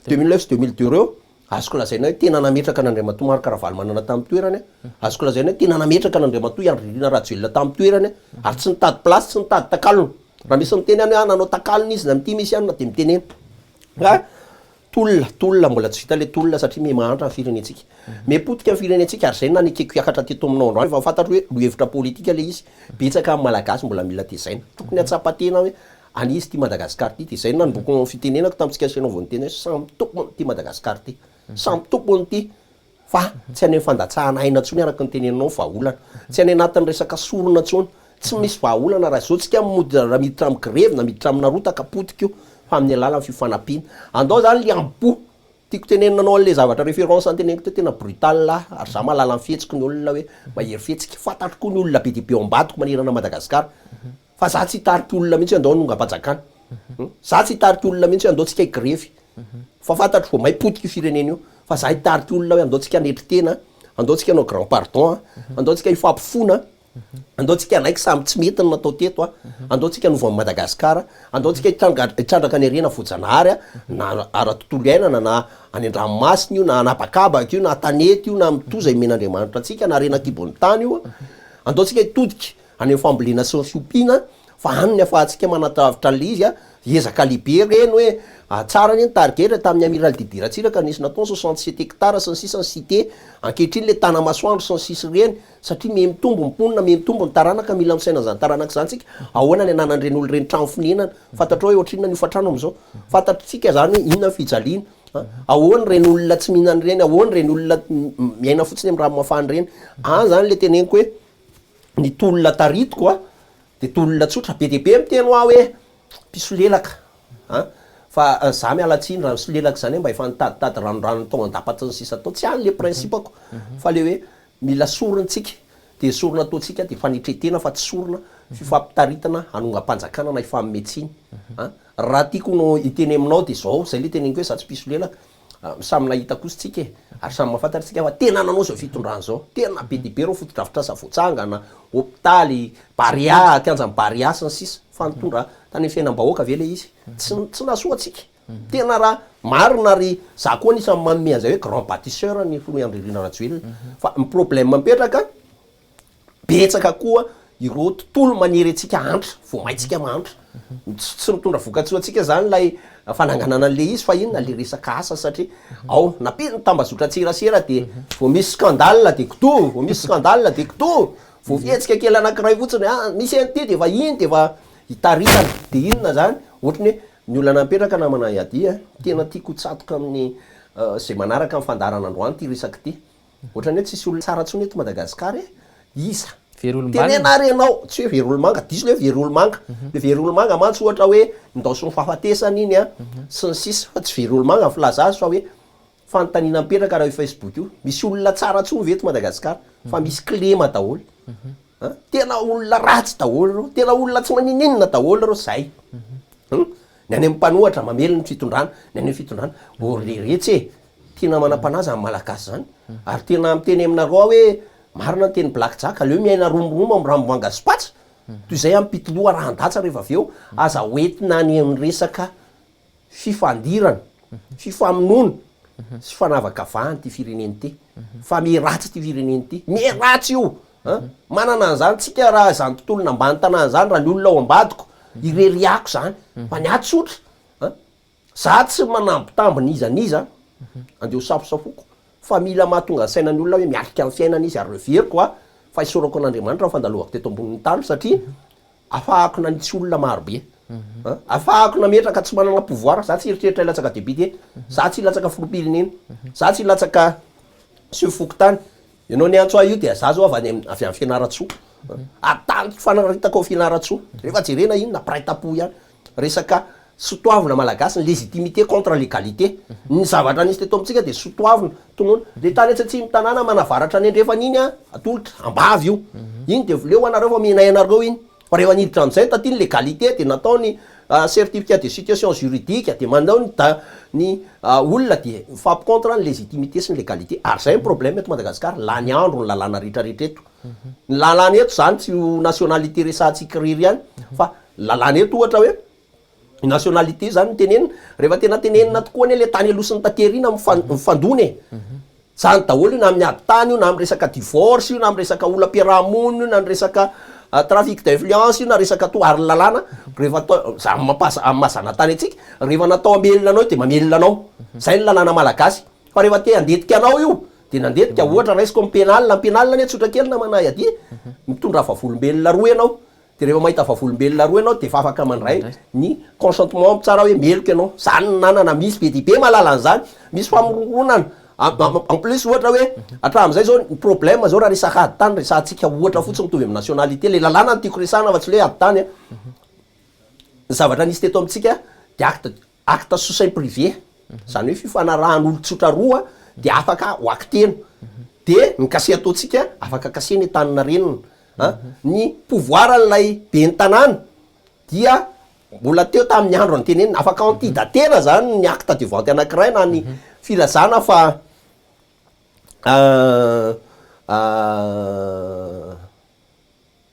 2009 sy 2002 reo Azoko lazaina hoe tena nametraka an'Andriamatoa Marc Ravalomanana tamin'ny toerany aho. Azoko lazaina hoe tena nametraka an'Andriamatoa Andry Nirina Rajoelina tamin'ny toerany aho. Ary tsy nitady place, tsy nitady takalony. Raha misy miteny any hoe ah nanao takalony izy na ity misy anona dia mitenena. Fa tolona, tolona, mbola tsy vita ilay tolona satria miha mahantra ny firenentsika. Miha potika ny firenentsika ary izay no nanekeko hiakatra teto aminao androany fa fantatro hoe lohevitra politika ilay izy. Betsaka amin'ny Malagasy mbola mila tezaina. Tokony hahatsapa tena hoe An'iza ity Madagascar ity? Dia izay no nanomboako ny fitenenako tamintsika sy ianao vao niteny hoe samy tompony ity Madagascar ity. Samy tompony ity fa tsy any amin'ny fandatsahana aina intsony araka ny teneninao ny vahaolana. Tsy any anatin'ny resaka sorona intsony. Tsy misy vahaolana raha izao tsika mody raha miditra amin'ny grevy na miditra amina rotaka potika io fa amin'ny alalan'ny fifanampiana. Andao izany liambo-po. Tiako tenenina anao an'le zavatra référence noteneniko teo tena brutal ary za mahalala ny fihetsiky ny olona hoe mahery fihetsika. Fantatro koa ny olona be dia be ao ambadiko manerana an'i Madagasikara. Fa za tsy hitarika olona mihitsy hoe andao hanongam-panjakana. Za tsy hitarika olona mihitsy hoe andao tsika higrevy. Fa fantatro vao may potika io firenena io. Fa za hitarika olona hoe andao tsika hanetry tena, andao tsika hanao grand pardon, andao tsika hifampifona, andao tsika hanaiky samy tsy mety ny natao teto, andao tsika hanova an'i Madagasikara, andao tsika hitrandraka ny harena voajanahary na ara-tontolo iainana na any an-dranomasina io na an'habakabaka io na an-tanety io na mitoza imen'Andriamanitra antsika na harena an-kibon'ny tany io. Andao tsika hitodika any amin'ny fambolena sy ny fiompiana fa any ny afahantsika manatavitra an'ilay izy a, ezaka lehibe ireny hoe tsara anie ny tarigetra tamin'ny Amiral Didier Ratsiraka nisy nataony 67 hectares sy ny sisa ny cité, ankehitriny ilay Tanamasoandro sy ny sisa ireny satria miha mitombo ny mponina, miha mitombo ny taranaka, mila misaina an'izany taranaka izany tsika, ahoana ny ananan'ireny olona ireny trano fonenana, fantatrao hoe ohatrinona ny hofantrano amin'izao, fantatritsika izany hoe inona ny fijaliana, ahoana ireny olona tsy mihinana ireny, ahoana ireny olona miaina fotsiny amin'ny rano mafana ireny, any izany ilay teneniko hoe ny tolona taritiko a, de tolona tsotra, be dia be miteny hoa hoe mpisolelaka a, fa za miala tsiny raha misolelaka zany mba efa nitaditady ranoranony tao an-dapa sy ny sisa tao, tsy any le principe-ko fa le hoe mila sorona tsika, de sorona ataontsika de fanetren-tena fa tsy sorona fifampitaritana hanongam-panjakana na hifanome tsiny a, raha tiako no hiteny aminao de zao, zay le teneniko hoe za tsy mpisolelaka. Samy nahita kosa tsika e! Ary samy mahafantatra tsika fa tena nanao izao fitondrana izao. Tena be dia be ireo fotodrafitrasa voatsangana, hopitaly, Barea, kianjan'i Barea sy ny sisa Fa nitondra tany amin'ny fiainam-bahoaka ve ilay izy? Tsy tsy nahasoa antsika. Tena raha marina ary za koa anisan'ny manome an'izay hoe grand batisseur ny filoha Andry Nirina Rajoelina. Fa ny problème mipetraka, Betsaka koa ireo tontolo manery antsika hahantra, vao maintsika mahantra. Tsy tsy mitondra vokatsoa antsika izany ilay fananganana an'ilay izy fa inona ilay resaka asa satria ao nampian'ny tambazotran-tserasera dia vao misy scandale dia kitoa, vao misy scandale dia kitoa, vao fihetsika kely anankiray fotsiny ah misy an'ity dia efa iny dia efa itaritana. Dia inona izany? Ohatran'ny hoe ny olana mipetraka namana Yadi a, tena tiako ho tsatoka amin'ny izay manaraka ny fandaharana androany ity resaka ity. Ohatran'ny hoe tsisy olona tsara intsony eto Madagascar e! Iza? Very olom-banona? Teneno ary ianao, tsy hoe very olomanga, diso le hoe very olomanga. Le very olomanga mantsy ohatra hoe nindaosin'ny fahafatesana iny an, sy ny sisa, fa tsy very olomanga ny filaza azy fa hoe fanontaniana mipetraka raha io Facebook io, misy olona tsara intsony ve eto Madagascar? Fa misy kilema daholo an, tena olona ratsy daholo ireo, tena olona tsy manininona daholo ireo, zay. Hum, ny any amin'ny mpanohatra mamely ny fitondrana, ny any amin'ny fitondrana, ô ry leretsy e! Tena manam-panahy zany Malagasy zany. Ary tena miteny aminareo aho hoe marina ny tenin'i Black Jack, aleo miaina romoromo amin'ny ranomanga sy patsa toy izay ampitoloha rahan-datsa rehefa avy eo. Aza hoentina any amin'ny resaka fifandirana, fifamonoana sy fanavakavahana ity firenena ity. Fa miharatsy ity firenena ity. Miharatsy io! An! Manana an'izany tsika raha izany tontolona ambany tanàna izany, raha ny olona ao ambadiko, ireriako izany. Fa ny ahy tsotra. An! Za tsy manambitamby n'iza n'iza andeha ho safosafoko fa mila mahatonga saina ny olona hoe miatrika ny fiainana izy ary heveriko a fa isaorako an'Andriamanitra ny fandalovako teto ambonin'ny tany satria afahako nanitsy olona maro be a afahako nametraka tsy manana pouvoir za tsy hieritreritra hilatsaka député za tsy hilatsaka filoham-pirenena za tsy hilatsaka chef fokontany ianao niantso ahy io dia za zao avy any avy any Fianarantsoa ary tany fanaritako ao Fianarantsoa rehefa jerena inona mpiray tampo ihany Resaka sotoavina malagasy, ny légitimité contre légalité. Ny zavatra nisy teto amintsika dia sotoavina, tonona. Le tany atsy atsimo tanàna manavaratra any andrefana iny an, atolotra, ambavy io. Iny dia voleo anareo fa omenay anareo iny. Fa rehefa niditra amin'izay taty ny légalité dia natao ny certificat de situation juridique dia manao ny da ny olona dia mifampi-contre ny légitimité sy ny légalité. Ary izay ny problème eto Madagasikara, lany andro ny lalàna rehetrarehetra eto. Ny lalàna eto izany tsy io nationalité resahantsika irery ihany fa ny lalàna eto ohatra hoe ny nationalité izany no tenenina, rehefa tena tenenina tokoa anie le tany aloha sy ny taty aoriana mifandona e. Zany daholo io na amin'ny ady tany io na amin'ny resaka divorce io na amin'ny resaka olam-piaraha-monina io na ny resaka trafic d'influence io na resaka toa ary ny lalàna rehefa atao za amin'ny maha amin'ny maha zanatany antsika rehefa natao hamelona anao io dia mamelona anao zay ny lalàna malagasy fa rehefa te handetika anao io dia nandetika ohatra raisiko amin'ny penal ny penal anie tsotra kely namana adia mitondra vavolombelona roa ianao Dia rehefa mahita vavolombelona roa ianao dia efa afaka mandray ny consentement tsara hoe meloka ianao. Zany ny nanana, misy be dia be mahalala an'izany, misy famoronana, en plus ohatra hoe hatramin'izay zao ny problème zao raha resaka ady tany resahantsika ohatra fotsiny mitovy amin'ny nationalité, le lalàna no tiako resahana fa tsy le hoe ady tany an, ny zavatra nisy teto amintsika dia acte acte sous seing privé, zany hoe fifanarahan'olon-tsotra roa dia afaka ho actena, dia ny cachet ataontsika afaka cachet ny Antaninarenina, An, ny pouvoir an'ilay ben'ny tanàna dia mbola teo tamin'ny andro antenenina, afaka antidatena zany ny acte de vente anankiray na ny filazana fa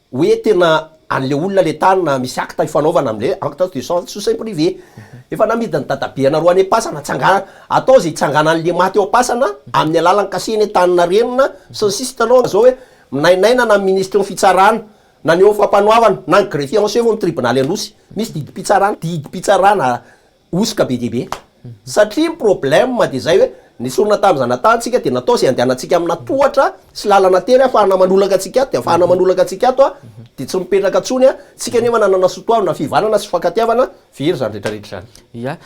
hoe tena an'le olona le tany na misy acte ifanaovana am'le acte de sous seing privé. Efa namidin'ny dadabe anareo any am-pasana, tsangana, atao ze hitsanganan'le maty eo am-pasana amin'ny alalan'ny cachet ny Antaninarenina sy ny sisa hitanao zao hoe Minainaina na ny minisitry ny fitsarana, na ny eo amin'ny fampanoavana, na ny greffier en chef ao amin'ny tribonaly Anosy. Misy didim-pitsarana, didim-pitsarana hosoka be dia be. Satria ny problème dia izay hoe, nesorina tamin'ny zanatany tsika dia natao izay handehanantsika amina tohatra sy lalana tery ahafahana manolaka antsika ato, dia ahafahana manolaka antsika ato dia tsy mipetraka intsony, tsika nefa nanana soatoavina fihavanana sy fifankatiavana, very izany rehetra rehetra izany. Ya.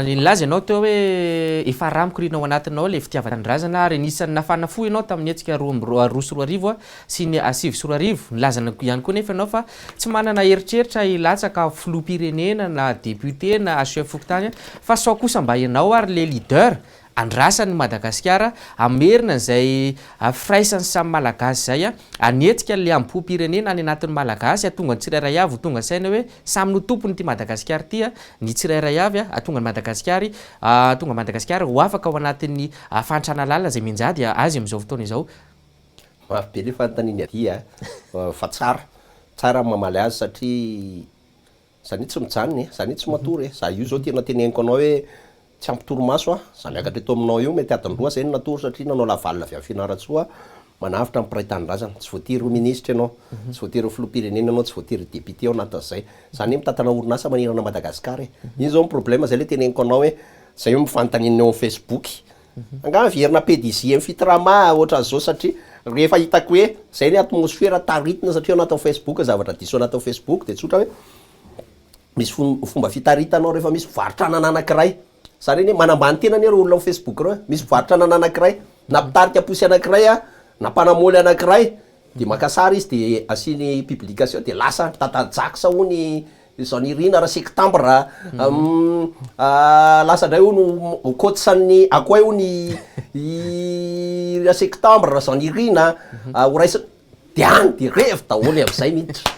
Nilaza ianao teo hoe efa rà mikoriana ao anatinao ilay fitiavan-tanindrazana ary anisan'ny nafana fo ianao tamin'ny hetsika roa amby 2002 sy ny 2009. Nilaza ihany koa nefa ianao fa tsy manana eritreritra hilatsaka filoham-pirenena na député na chef fokontany fa sao kosa mba ianao ary ilay leader Andrasany Madagasikara hamerina izay firaisan'ny samy Malagasy izay, hanetsika ilay hambom-pirenena any anatin'ny Malagasy, hahatonga ny tsirairay avy ho tonga saina hoe samy no tompon'ity Madagasikara ity ny tsirairay avy, hahatonga an'i Madagasikara hahatonga Madagasikara ho afaka ao anatin'ny fahantrana lalina izay mianjady azy amin'izao fotoana izao. Mafy be le fanontaniana ity a! Fa tsara, tsara ny mamaly azy satria Zany hoe tsy mijanona e, zany hoe tsy matory e, za io zao tena teneniko anao hoe tsy ampy torimaso aho, za miakatra eto aminao io mety adiny roa zay no natory satria nanao lavalina avy any Fianarantsoa aho, manavotra ny mpiray tanindrazana, tsy voatery ho minisitra ianao, tsy voatery ho filoham-pirenena ianao, tsy voatery ho député ao anatin'izay, zany hoe mitantana orinasa manerana an'i Madagasikara e, iny zao ny problème zay le teneniko anao hoe zay ny fanontaniana eo amin'ny facebook, Angaha miverina PDG am fitrama ohatran'izao satria rehefa hitako hoe zay ny atmosfera taritina satria ao anatin'ny facebook zavatra diso anatin'ny facebook de tsotra hoe misy fomba fitaritana ao rehefa misy mpivarotra anana anakiray zany anie manambany tena anie reo olona ao facebook reo e misy mpivarotra anana anakiray na mpitarika posy anakiray a na mpanamoly anakiray De maka sary izy de asiany publication de lasa dadan'i Jax hono Jean Nirina ra septembre lasa ndray hono ho coach an'ny Akoay hono i ra septembre ra Jean Nirina ho raisina de any de revy daholo am'zay miditra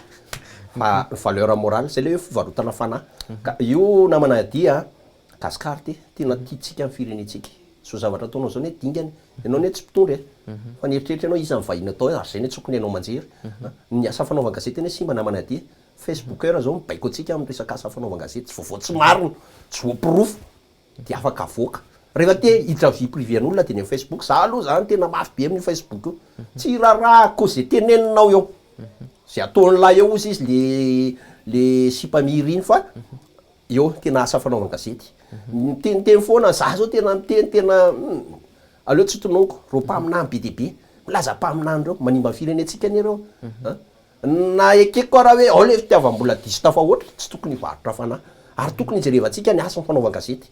fa ny valeur morale zay le hoe fivarotana fanahy ka io namana Adi a Gascar ty tena tiantsika ny firenentsika zao zavatra ataonao zao anie dingana Ianao anie tsy mpitondra e! Fa nieritreritra ianao iza ny vahiny atao hoe ary zay anie tsy tokony hainao aman-jery a! Ny asa fanaovan-gazety anie simba namana aty e! Facebooker zao mibaiko antsika amin'ny resaka asa fanaovan-gazety, tsy vaovao tsy marina, tsy voaporofo dia afaka avoaka. Rehefa te hiditra vie privée an'olona dia ny amin'ny Facebook, za aloha zany tena mafy be amin'io Facebook io, tsy rarahako ze teneninao eo, ze ataon'lah eo ozy izy le le sipa miry iny fa Eo tena asa fanaovan-gazety. Miteniteny foana, za zao tena miteny tena aleo tsy tononiko, reo mpaminany be dia be, milaza mpaminany reo, manimba ny firenentsika anie reo an! Na ekeko ara hoe ao le fitiavam-bola diso tafahoatra, tsy tokony hivarotra fanahy, ary tokony hijerevantsika ny hasin'ny fanaovan-gazety.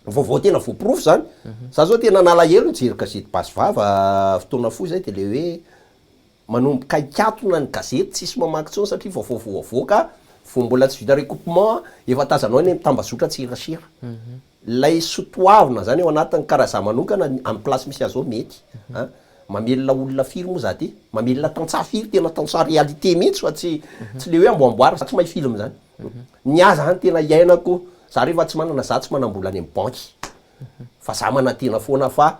Vaovao tena voaporofo zany, za zao tena nalahelo nijery gazety basy vava fotoana fohy zay de le hoe Manomboka hikatona ny gazety tsisy mamaky intsony satria vaovao vao avoaka vao mbola tsy vita recoupement efa tazanao eny amin'ny tambazotra tserasera. Ilay sotoavina zany ao anatiny ka raha za manokana amin'ny place misy azy ao mety an. Mamelona olona firy moa za ty? Mamelona tantsaha firy tena tantsaha réalité mihitsy fa tsy tsy le hoe amboamboarina, za tsy mahay film zany. Ny ahy zany tena iainako, za rehefa tsy manana za tsy manam-bola any amin'ny banky fa za manantena foana fa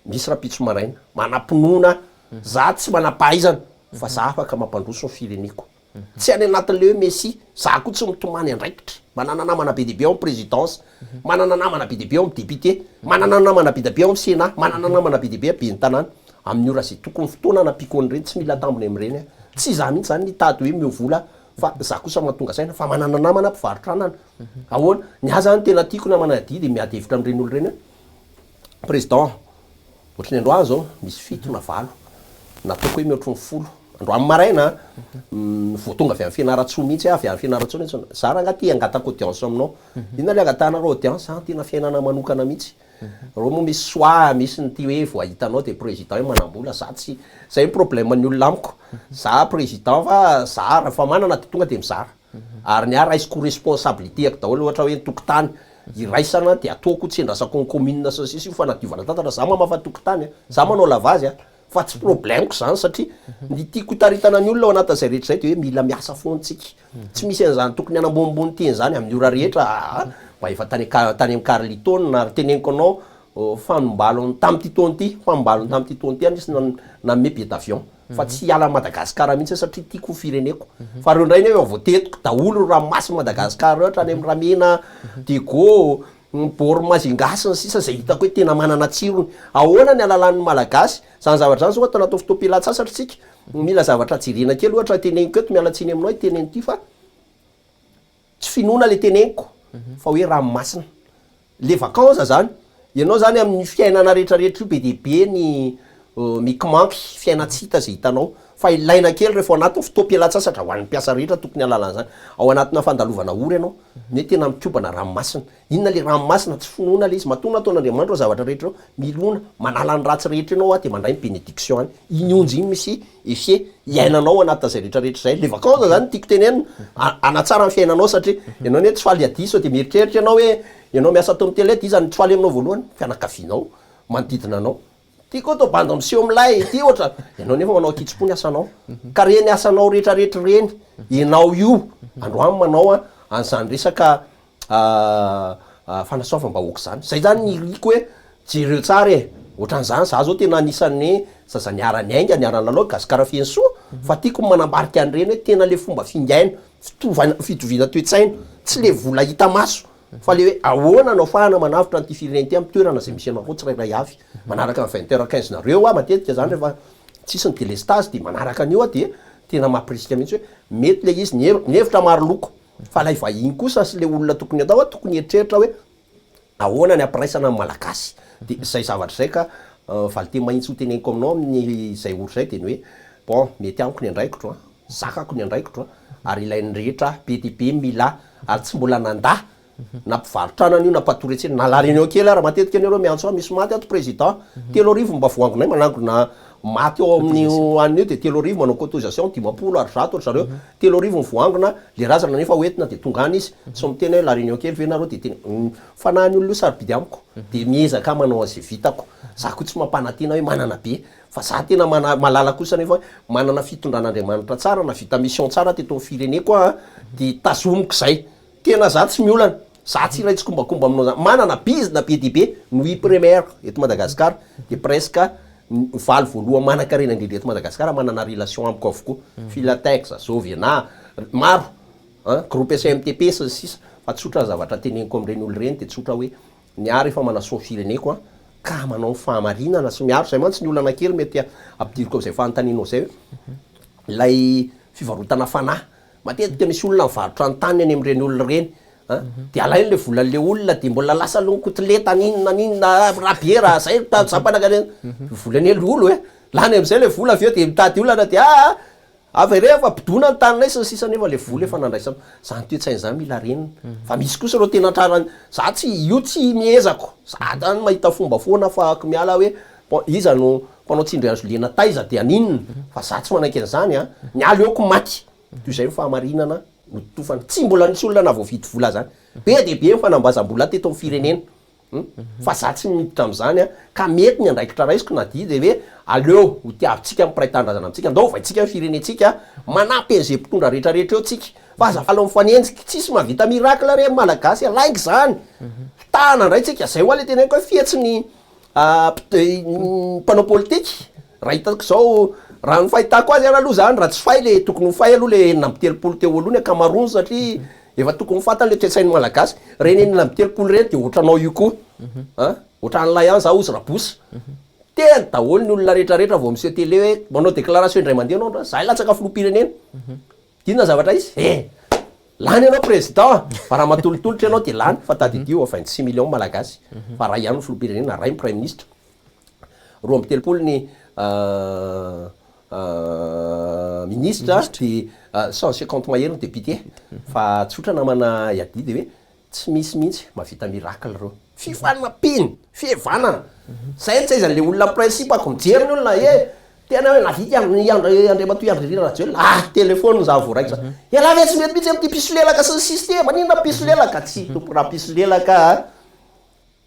misy rahampitso maraina. Manam-pinoana, za tsy manam-pahaizana fa za afaka mampandroso ny fireneko. Tsy any anatin'ilay hoe Messi. Za koa tsy mitomany andraikitra. Manana namana be dia be ao amin'ny présidence, manana namana be dia be ao amin'ny député, manana namana be dia be ao amin'ny sénat, manana namana be dia be ben'ny tanàna. Amin'ny ora izay tokony fotoana hanampiako an'ireny, tsy mila tambiny amin'ireny aho. Tsy izaho mihitsy izany nitady hoe omeo vola fa za kosa mahatonga saina fa manana namana mpivarotra anana. Ahoana? Ny ahy izany tena tiako namana adidy miady hevitra amin'ireny olona ireny hoe président, Ohatry ny androany izao, misy fito na valo, na ataoko hoe mihoatry ny 10. Androany maraina an, vao tonga avy any Fianarantsoa mihitsy aho, avy any Fianarantsoa mihitsy, za rangahy te hangataka audience aminao. Inona ilay angatahanareo audience? An, tena fiainana manokana mihitsy. Reo moa misy choix, misy ny tia hoe vao hahita anao dia président hoe manam-bola, za tsy, zay ny problème ny olona amiko. Za président fa za rehefa manana dia tonga dia mizara. Ary ny ahy raisiko ho responsabilité-ako daholo ohatra hoe ny tokontany iraisana dia ataoko tsy endrasako ny commune sy ny sisa io fanadiovana tantana, za mamafa tokontany a, za manao lavage a, fa tsy problème-ko zany satria ny tiako hitaritana ny olona ao anatin'izay rehetra izay dia hoe mila miasa foana tsika, tsy misy an'izany tokony hanambonimbony teny zany amin'ny ora rehetra aa, mba efa tany tany amin'ny Carlton ary teneniko anao fanombalony tamin'ity taona ity, fanombalony tamin'ity taona ity aho nisy nanome billet d'avion. fa tsy hiala an'i Madagasikara mihitsy aho satria tiako ny fireneko. Fa reo indray nefa voatetiko daholo reo ranomasin'i Madagasikara reo hatrany amin'ny Ramena, Diego, ny Bord Majunga sy ny sisa izay hitako hoe tena manana tsirony. Ahoana ny halalan'ny Malagasy? Izany zavatra izany zao ato anatin'ny fotoam-pialan-tsasatra isika, mila zavatra jerena kely ohatra teneniko eto, miala tsiny aminao hiteny an'ity fa Tsy finoana le teneniko fa hoe ranomasina. Le vacances zany, ianao zany amin'ny fiainana rehetra rehetra io be dia be ny mikimanky, fiainan-tsy hita zay hitanao. Fa ilaina kely rehefa ao anatin'ny fotoam-pialan-tsasatra ho an'ny mpiasa rehetra tokony hahalala an'izany. Ao anatina fandalovana ora ianao, ny hoe tena mikobana ranomasina. Inona le ranomasina? Tsy finoana le izy. Matoa nataon'Andriamanitra ireo zavatra rehetra ireo, milona, manala ny ratsy rehetra ianao dia mandray ny bénédiction any. Iny onjy iny misy effet iainanao ao anatin'izay rehetra rehetra izay. Le vacances zany no tiako tenenina, hanatsara ny fiainanao satria ianao anie tsy faly adia sao dia mieritreritra ianao hoe ianao miasa ato amin'ny télé dia iza no tsy faly aminao voalohany? Fianakavianao, manodidina anao. Ty koa tô bandy miseho milay ty ohatra, ianao nefa manao ankitsim-po ny asanao, ka reny asanao rehetra rehetra ireny, ianao io androany manao an'izany resaka fanasoavam-bahoaka izany, zay zany ny iriko hoe jereo tsara e, ohatran'izany, za zao tena anisan'ny zaza niara-niainga, niara-nilalao, gasikara feno soa, fa tiako ny manambarika an'ireny hoe tena le fomba fingaina, fitovaina, fitoviana toe-tsaina, tsy le vola hita maso. Fa le hoe ahoana no afahana manavotra an'ity firenena ity amin'ny toerana izay misy anareo tsirairay avy. Manaraka ny vingt heures quinze nareo aho matetika zany rehefa tsisy ny delestazy dia manaraka an'io aho dia tena mampirisika mihitsy hoe mety le izy, ny hevitra maro loko fa ilay vahiny kosa sy le olona tokony atao tokony hieritreritra hoe ahoana ny hampiraisana ny Malagasy. Dia izay zavatra izay ka valinteny mahitsy ho teneniko aminao amin'izay ora izay dia ny hoe bon mety amiko ny andraikitro an. Zakako ny andraikitro ary ilain'ny rehetra be dia be mila ary tsy mbola nandà na mpivarotra anana io na mpatory an-tsena na la réunion kely ara matetika anie reo miantso ahy misy maty ato président 3000 mba voangonay manangona maty ao amin'io anona io dia 3000 manao cotisation 50 ary 100 ry zareo 3000 ny voangona le razana nefa hoentina dia tonga any izy tsy miteny hoe la réunion kely ve nareo dia tena fanahin'ny olona io sarobidy amiko dia miezaka manao an'izay vitako za koa tsy mampanantena hoe manana be Fa za tena mana malala kosa nefa hoe manana fitondran'Andriamanitra tsara na vita mission tsara teto amin'ny fireneko aho de tazomiko zay. Tena za tsy miolana, za tsy iray tsikombakomba aminao zany. Manana bizna be dia be no i première eto Madagascar de presque ny valo voalohany manankarena indrindra eto Madagascar manana relation amiko avokoa. Filatex, Jovena, maro an, groupe SMTP sy ny sisa. Fa tsotra ny zavatra teneniko amin'ireny olona ireny de tsotra hoe Ny ahy rehefa manasoa ny fireneko an, ka manao ny fahamarinana sy miaro, izay mantsy ny olana kely mety ampidiriko amin'izay fanontanianao izay hoe, ilay fivarotana fanahy, matetika misy olona mivarotra ny taniny any amin'ireny olona ireny an, dia alainy ilay volan'ilay olona dia mbola lasa aloha ny kotileta n'inona n'inona, rabiera, zay no za mpanankarena, vola anie le olo e, lany amin'izay ilay vola avy eo dia mitady olana dia aa. Avereno fa bidona ny taninay sy ny sisa nefa le vola efa nandraisana. Zany toe-tsaina zany mila renina. Fa misy kosa ireo tena trarany, za tsy, io tsy miezako, za zany mahita fomba foana afahako miala hoe bon iza no mpanao tsindry hazo lena taiza de haninona, fa za tsy manaiky an'izany an, ny aleoko maty toy izay ny fahamarinana no totofana. Tsy mbola nisy olona nahavoavidy vola zany. Be dia be ny fanambazam-bola teto amin'ny firenena. Hum? Fa za tsy miditra amin'izany an, ka mety ny andraikitra raisiko na dia dia hoe aleo ho tiavintsika ny mpiray tanindrazana amintsika, ndao ovaintsika ny firenentsika, manampy an'izay mpitondra rehetra rehetra eo tsika, fa aza faly mifanenjika, tsisy mahavita miracle re ny malagasy a, lainga izany, fitahana indray tsika, zay hoa le teneniko hoe fetsy ny mpanao politika, raha hitako zao, raha ny fahitako azy ary aloha zany raha tsy fay le tokony ho fay aloha le 36 teo aloha ny ankamaroany satria Efa tokony ho fantany le toetsain'ny malagasy, reny 36 reny de otranao io koa an, otran'ilay an za ozy rabosy, teny daholo ny olona rehetra rehetra vao miseho tele hoe manao déclaration indray mandeha anao ndra za hilatsaka filoham-pirenena, d'inona zavatra hisy? Eh! Lany ianao président fa raha matolotolotra ianao de lany fa tadidio 26 millions malagasy fa ray ihany ny filoham-pirenena, ray ny praiminisitra, 32 ny Ministra dia 150 mahery ny député fa tsotra namana Iadi dia hoe tsy misy mihitsy mahavita miracle ireo. Fifanampiana, fihevanana. Zay no tsy ahaizan'le olona principe ako mijery ny olona eh tena hoe nahavita i Andry Andriamatoa Andry Nirina Rajoelina ah téléphone za vao raikitra. Ialahy ve tsy mety mihitsy amin'ity mpisolelaka sy ny sisa ity e, maninona mpisolelaka? Tsy tompoko raha mpisolelaka a.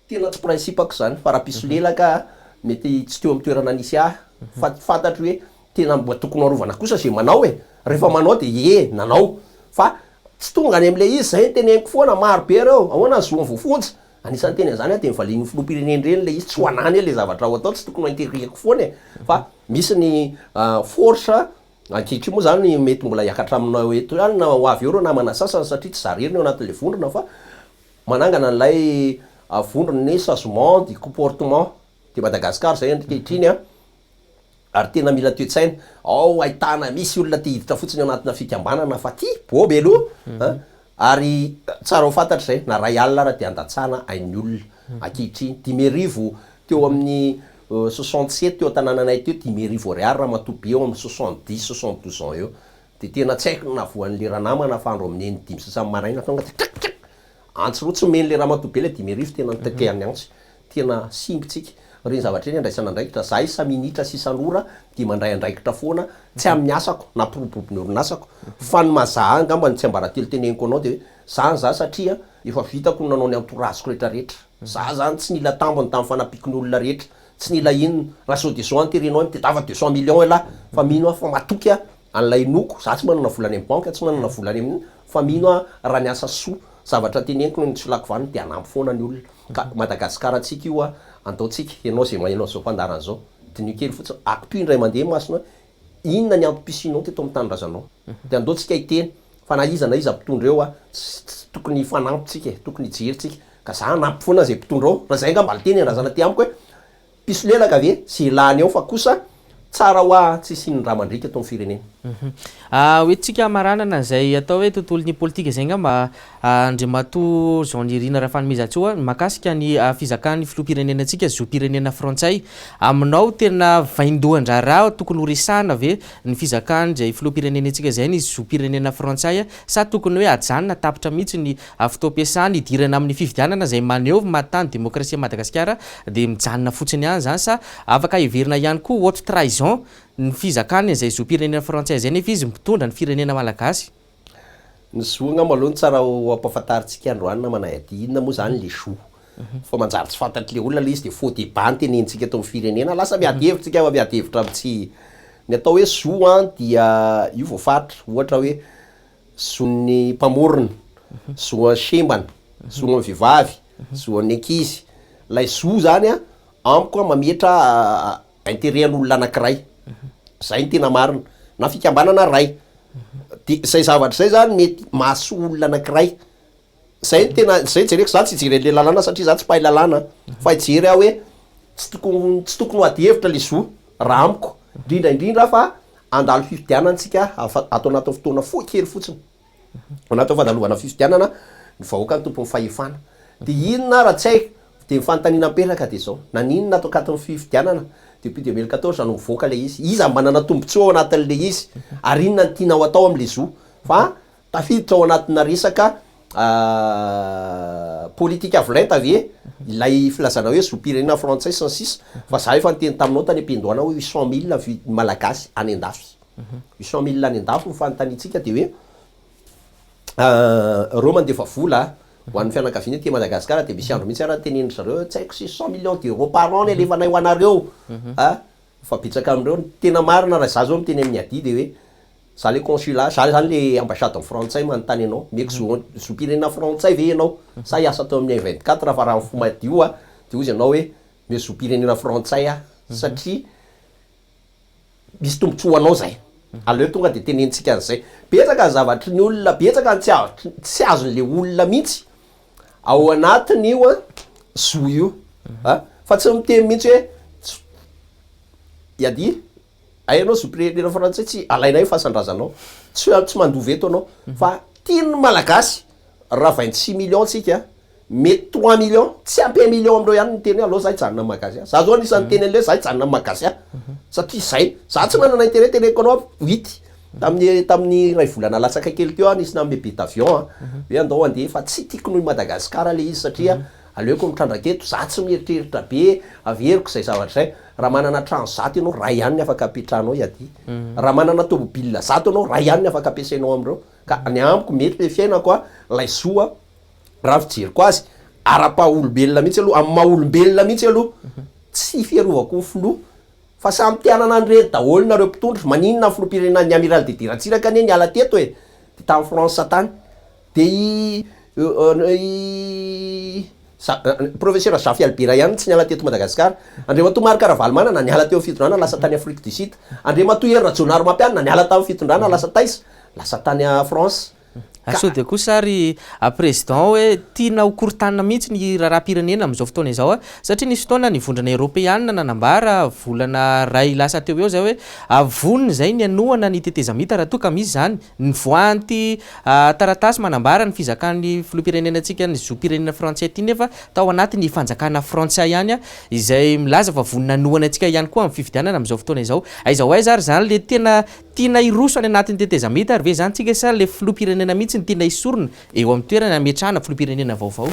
Tena tsy principe-ko izany fa raha mpisolelaka mety tsy teo amin'ny toerana nisy ahy fa fantatro hoe tena mba tokony ho arovana kosa izay manao e! Rehefa manao dia ie nanao fa tsy tonga any amin'ilay izy, izay no teneniko foana, maro be ireo, ahoana ny zon'ny voafonja? Anisan'ny niteny an'izany aho dia nivalian'ny filoham-pirenena ireny ilay izy, tsy ho an'ahy anie ilay zavatra ho atao, tsy tokony ho intérêt-ko foana e! Fa misy ny force ankehitriny moa izany mety mbola hiakatra aminao eto ihany na ho avy eo ireo namana sasany satria tsy za irery no ao anatin'ilay vondrona fa Manangana an'ilay vondron'ny changement du comportement de Madagascar zay ankehitriny an, ary tena mila toe-tsaina. Ao ahitana misy olona te hiditra fotsiny ao anatina fikambanana fa ty bobe aloha an, ary tsara ho fantatra izay, na ray alina ara dia andatsahana ain'ny olona ankehitriny. 55 teo amin'ny 67 teo an-tanànanay teo, 55 ariary ramatoa be eo amin'ny 70, 72 ans eo. Dia tena tsy haiko ny nahavoan'le ranamana fa andro amin'ny eny dimy sasany maraina tonga dia trik trik! Antsy roa tsy nomen'le ramatoa be le 55 tena nitaitaihan'ny antsy. Tena simba tsika. Ireny zavatra ireny andraisana andraikitra. Za isa minitra sy isan'ora dia mandray andraikitra foana, tsy amin'ny asako na mpiroborobo ny orinasako fa ny maha za ahy angamba ny tsiambaratelo teneniko anao dia hoe za ny za satria efa vitako ny nanao ny entourage-ko rehetra rehetra. Za zany tsy nila tambiny tamin'ny fanampiako ny olona rehetra, tsy nila inona. Raha zao dia zao any terenao any mitedava 200 millions elah fa mino aho fa matoky aho An'ilay inoako, za tsy manana vola any amin'ny banque, tsy manana vola any amin'ny, fa mino aho raha ny asa soa, zavatra teneniko no tsy lako vaniny dia hanampy foana ny olona. Ka Madagascar antsika io a, andao tsika, ianao izay maheno an'izao fandaharana izao, diniho kely fotsiny, akipio indray mandeha ny masonao hoe inona ny antom-pisianao teto amin'ny tanindrazanao. Dia andao tsika hiteny fa na iza na iza mpitondra eo a, tsy tokony hifanampy tsika e, tokony hijery tsika. Ka za hanampy foana izay mpitondra ao, raha izay angamba ny teny andrazana aty amiko hoe, Mpisolelaka ve? Ze lany eo fa kosa tsara hoa tsy hisian'ny ra mandriaka eto amin'ny firenena. Hoentintsika hamaranana izay atao hoe tontolon'ny politika izay angamba Andriamatoa Jean Nirina Rafanomezantsoa mahakasika ny fizakan'ny filoham-pirenenantsika zom-pirenena frantsay. Aminao tena vaindohan-draharaha tokony ho resahana ve ny fizakan'izay filoham-pirenenantsika izay ny zom-pirenena frantsay sa tokony hoe ajanona tapitra mihitsy ny fotoam-piasana hidirana amin'ny fifidianana izay maneho ny maha tany demokrasia Madagasikara dia mijanona fotsiny ihany izany sa afaka heverina ihany koa haute trahison ny fizakany an'izay zom-pirenena frantsay izay nefa izy mitondra ny firenena malagasy? Ny zo angamba aloha no tsara ho ampahafantarintsika androany namana Ady, inona moa izany le zo? Fa manjary tsy fantatr'le olona le izy dia faux débat no tenenintsika eto amin'ny firenena, lasa miady hevitra tsika fa miady hevitra amin'ny tsy, ny atao hoe zo an dia io voafaritra, ohatra hoe zon'ny mpamorona, zo an'ny sembana, zo an'ny vehivavy, zo an'ny ankizy. Ilay zo zany an, amiko an mametra intérêt an'olona anankiray. Zay no tena marina. Na fikambanana ray. De zay zavatra zay zany mety mahasoa olona anankiray. Zay no tena, zay jereko, za tsy hijery an'le lalàna satria za tsy mpahay lalàna fa hijery aho hoe tsy tokony tsy tokony ho ady hevitra le zo raha amiko, indrindra indrindra fa handalo fifidianana tsika afa- ato anatin'ny fotoana fohy kely fotsiny, ao anatin'ny fandalovana fifidianana ny vahoaka no tompon'ny fahefana, de inona raha tsy haiko, de ny fanontaniana mipetraka de zao, naninona ato akatin'ny fifidianana depuis 2014 no mivoaka le izy, iza no manana tombotsoa ao anatin'le izy ary inona no tiana ho atao am'le zo fa Tafiditra ao anatina resaka politika avo lenta ve ilay filazana hoe zom-pirenena frantsay sy ny sisa fa za efa niteny taminao tany am-piandohana hoe 800 mille vi- malagasy any an-dafy. 800 mille any an-dafy ny fanontaniantsika dia hoe reo mandefa vola. Ho an'ny fianakaviana aty Madagasikara dia misy andro mihitsy ara tenenin-dry zareo tsy haiko 600 millions d'euros par an ny alefanay ho anareo a! Fa betsaka amin'ireo ny tena marina raha izaho zao miteny amin'ny Adi dia hoe za le consulat, za zany le ambassade frantsay manontany anao, omeko zo zom-pirenena frantsay ve ianao sa hiasa tao amin'ny 24 fa raha ny fo madio a dia hozy ianao hoe omeo zom-pirenena frantsay aho satria misy tombotsoa ho anao zay. Aleo tonga dia tenenintsika an'izay. Betsaka ny zavatry ny olona, betsaka ny tsy azo tsy azon'le olona mihitsy ao anatin'io an zo io a! Fa tsy miteny mihitsy hoe tsy Iadi, hay ianao zom-pirenena frantsay tsy alainay ny fasan-drazanao, tsy tsy mandova eto anao fa tian'ny Malagasy raha 26 millions tsika mety 3 millions, tsy ampy 1 million amindreo ihany niteny hoe aleo za hijanona am Magasia. Za zao anisan'ny niteny an'le hoe za hijanona am Magasia satria zay, za tsy manana intérêt teneniko anao huit tamin'ny tamin'ny iray volana latsaka kely teo aho nisy nanome billet d'avion a hoe andao andeha fa tsy tiako noho i Madagasikara le izy satria aleoko mitrandraka eto, za tsy mieritreritra be averiko zay zavatra zay. Raha manana trano 100 ianao, ray ihany ny afaka apetrahanao hiadia. Raha manana tomobile 100 ianao, ray ihany ny afaka ampiasainao amindreo. Ka ny amiko mety le fiainako a, lay zo a, raha fijeriko azy ara-paha-olombelona mihitsy aloha, amin'ny maha-olombelona mihitsy aloha, tsy fiarovako ny filoha fa samy te hanana an'ireny daholo nareo mpitondra. Maninona ny filoham-pirenena ny amiral Didier Ratsiraka anie niala teto e, de tany France tany, de i i professeur Zafy Albert ihany tsy niala teto Madagasikara, Andriamatoa Marc Ravalomanana niala teo amin'ny fitondrana lasa tany Afrique du Sud, Andriamatoa Hery Rajaonarimampianina niala tamin'ny fitondrana lasa taiza? Lasa tany France. Ka sao dia kosa ary président hoe tiana ho korotanina mihitsy ny raharaham-pirenena amin'izao fotoana izao a, satria nisy fotoana ny vondrona eoropeanina nanambara volana ray lasa teo eo izay hoe vonona izay ny hanohana ny tetezamita raha toa ka misy izany nivoahan'ity taratasy manambara ny fizakan'ny filoham-pirenenantsika ny zom-pirenena frantsay ity nefa tao anatin'ny fanjakana frantsay ihany izay milaza fa vonona hanohana antsika ihany koa amin'ny fifidianana amin'izao fotoana izao. Aiza ho aiza ary izany le tena tiana hiroso any anatin'ny tetezamita ary ve izany tsika sa le filoham-pirenena mihitsy no tiana hisorona eo amin'ny toerana hametrahana filoham-pirenena vaovao?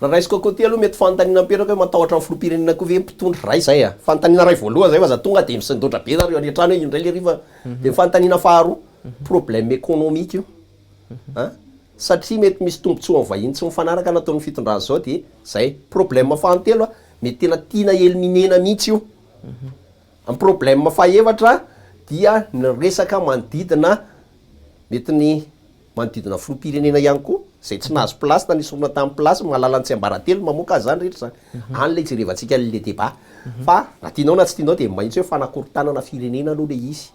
Raha raisiko côté aloha mety fanontaniana mipetraka hoe matahotra ny filoham-pirenena koa ve ny mpitondra? Ray zay a! Fanontaniana ray voalohany zay fa aza tonga dia misendoatra be nareo any an-trano hoe ino indray lery fa dia ny fanontaniana faharoa problème économique io a! Satria mety misy tombotsoan'ny vahiny tsy mifanaraka nataon'ny fitondrana zao dia zay. Problème fahatelo a, mety tena tiana éliminer-na mihitsy io. Ny problème fahefatra dia ny resaka manodidina mety ny manodidina filoham-pirenena ihany koa izay tsy nahazo place na nesorina tamin'ny place, mahalala ny tsiambaratelo mamoaka an'izany rehetra izany. Any ilay ijerevantsika an'ilay débat. Fa na tianao na tsy tianao dia mahitsy hoe fanakorontanana firenena aloha ilay izy.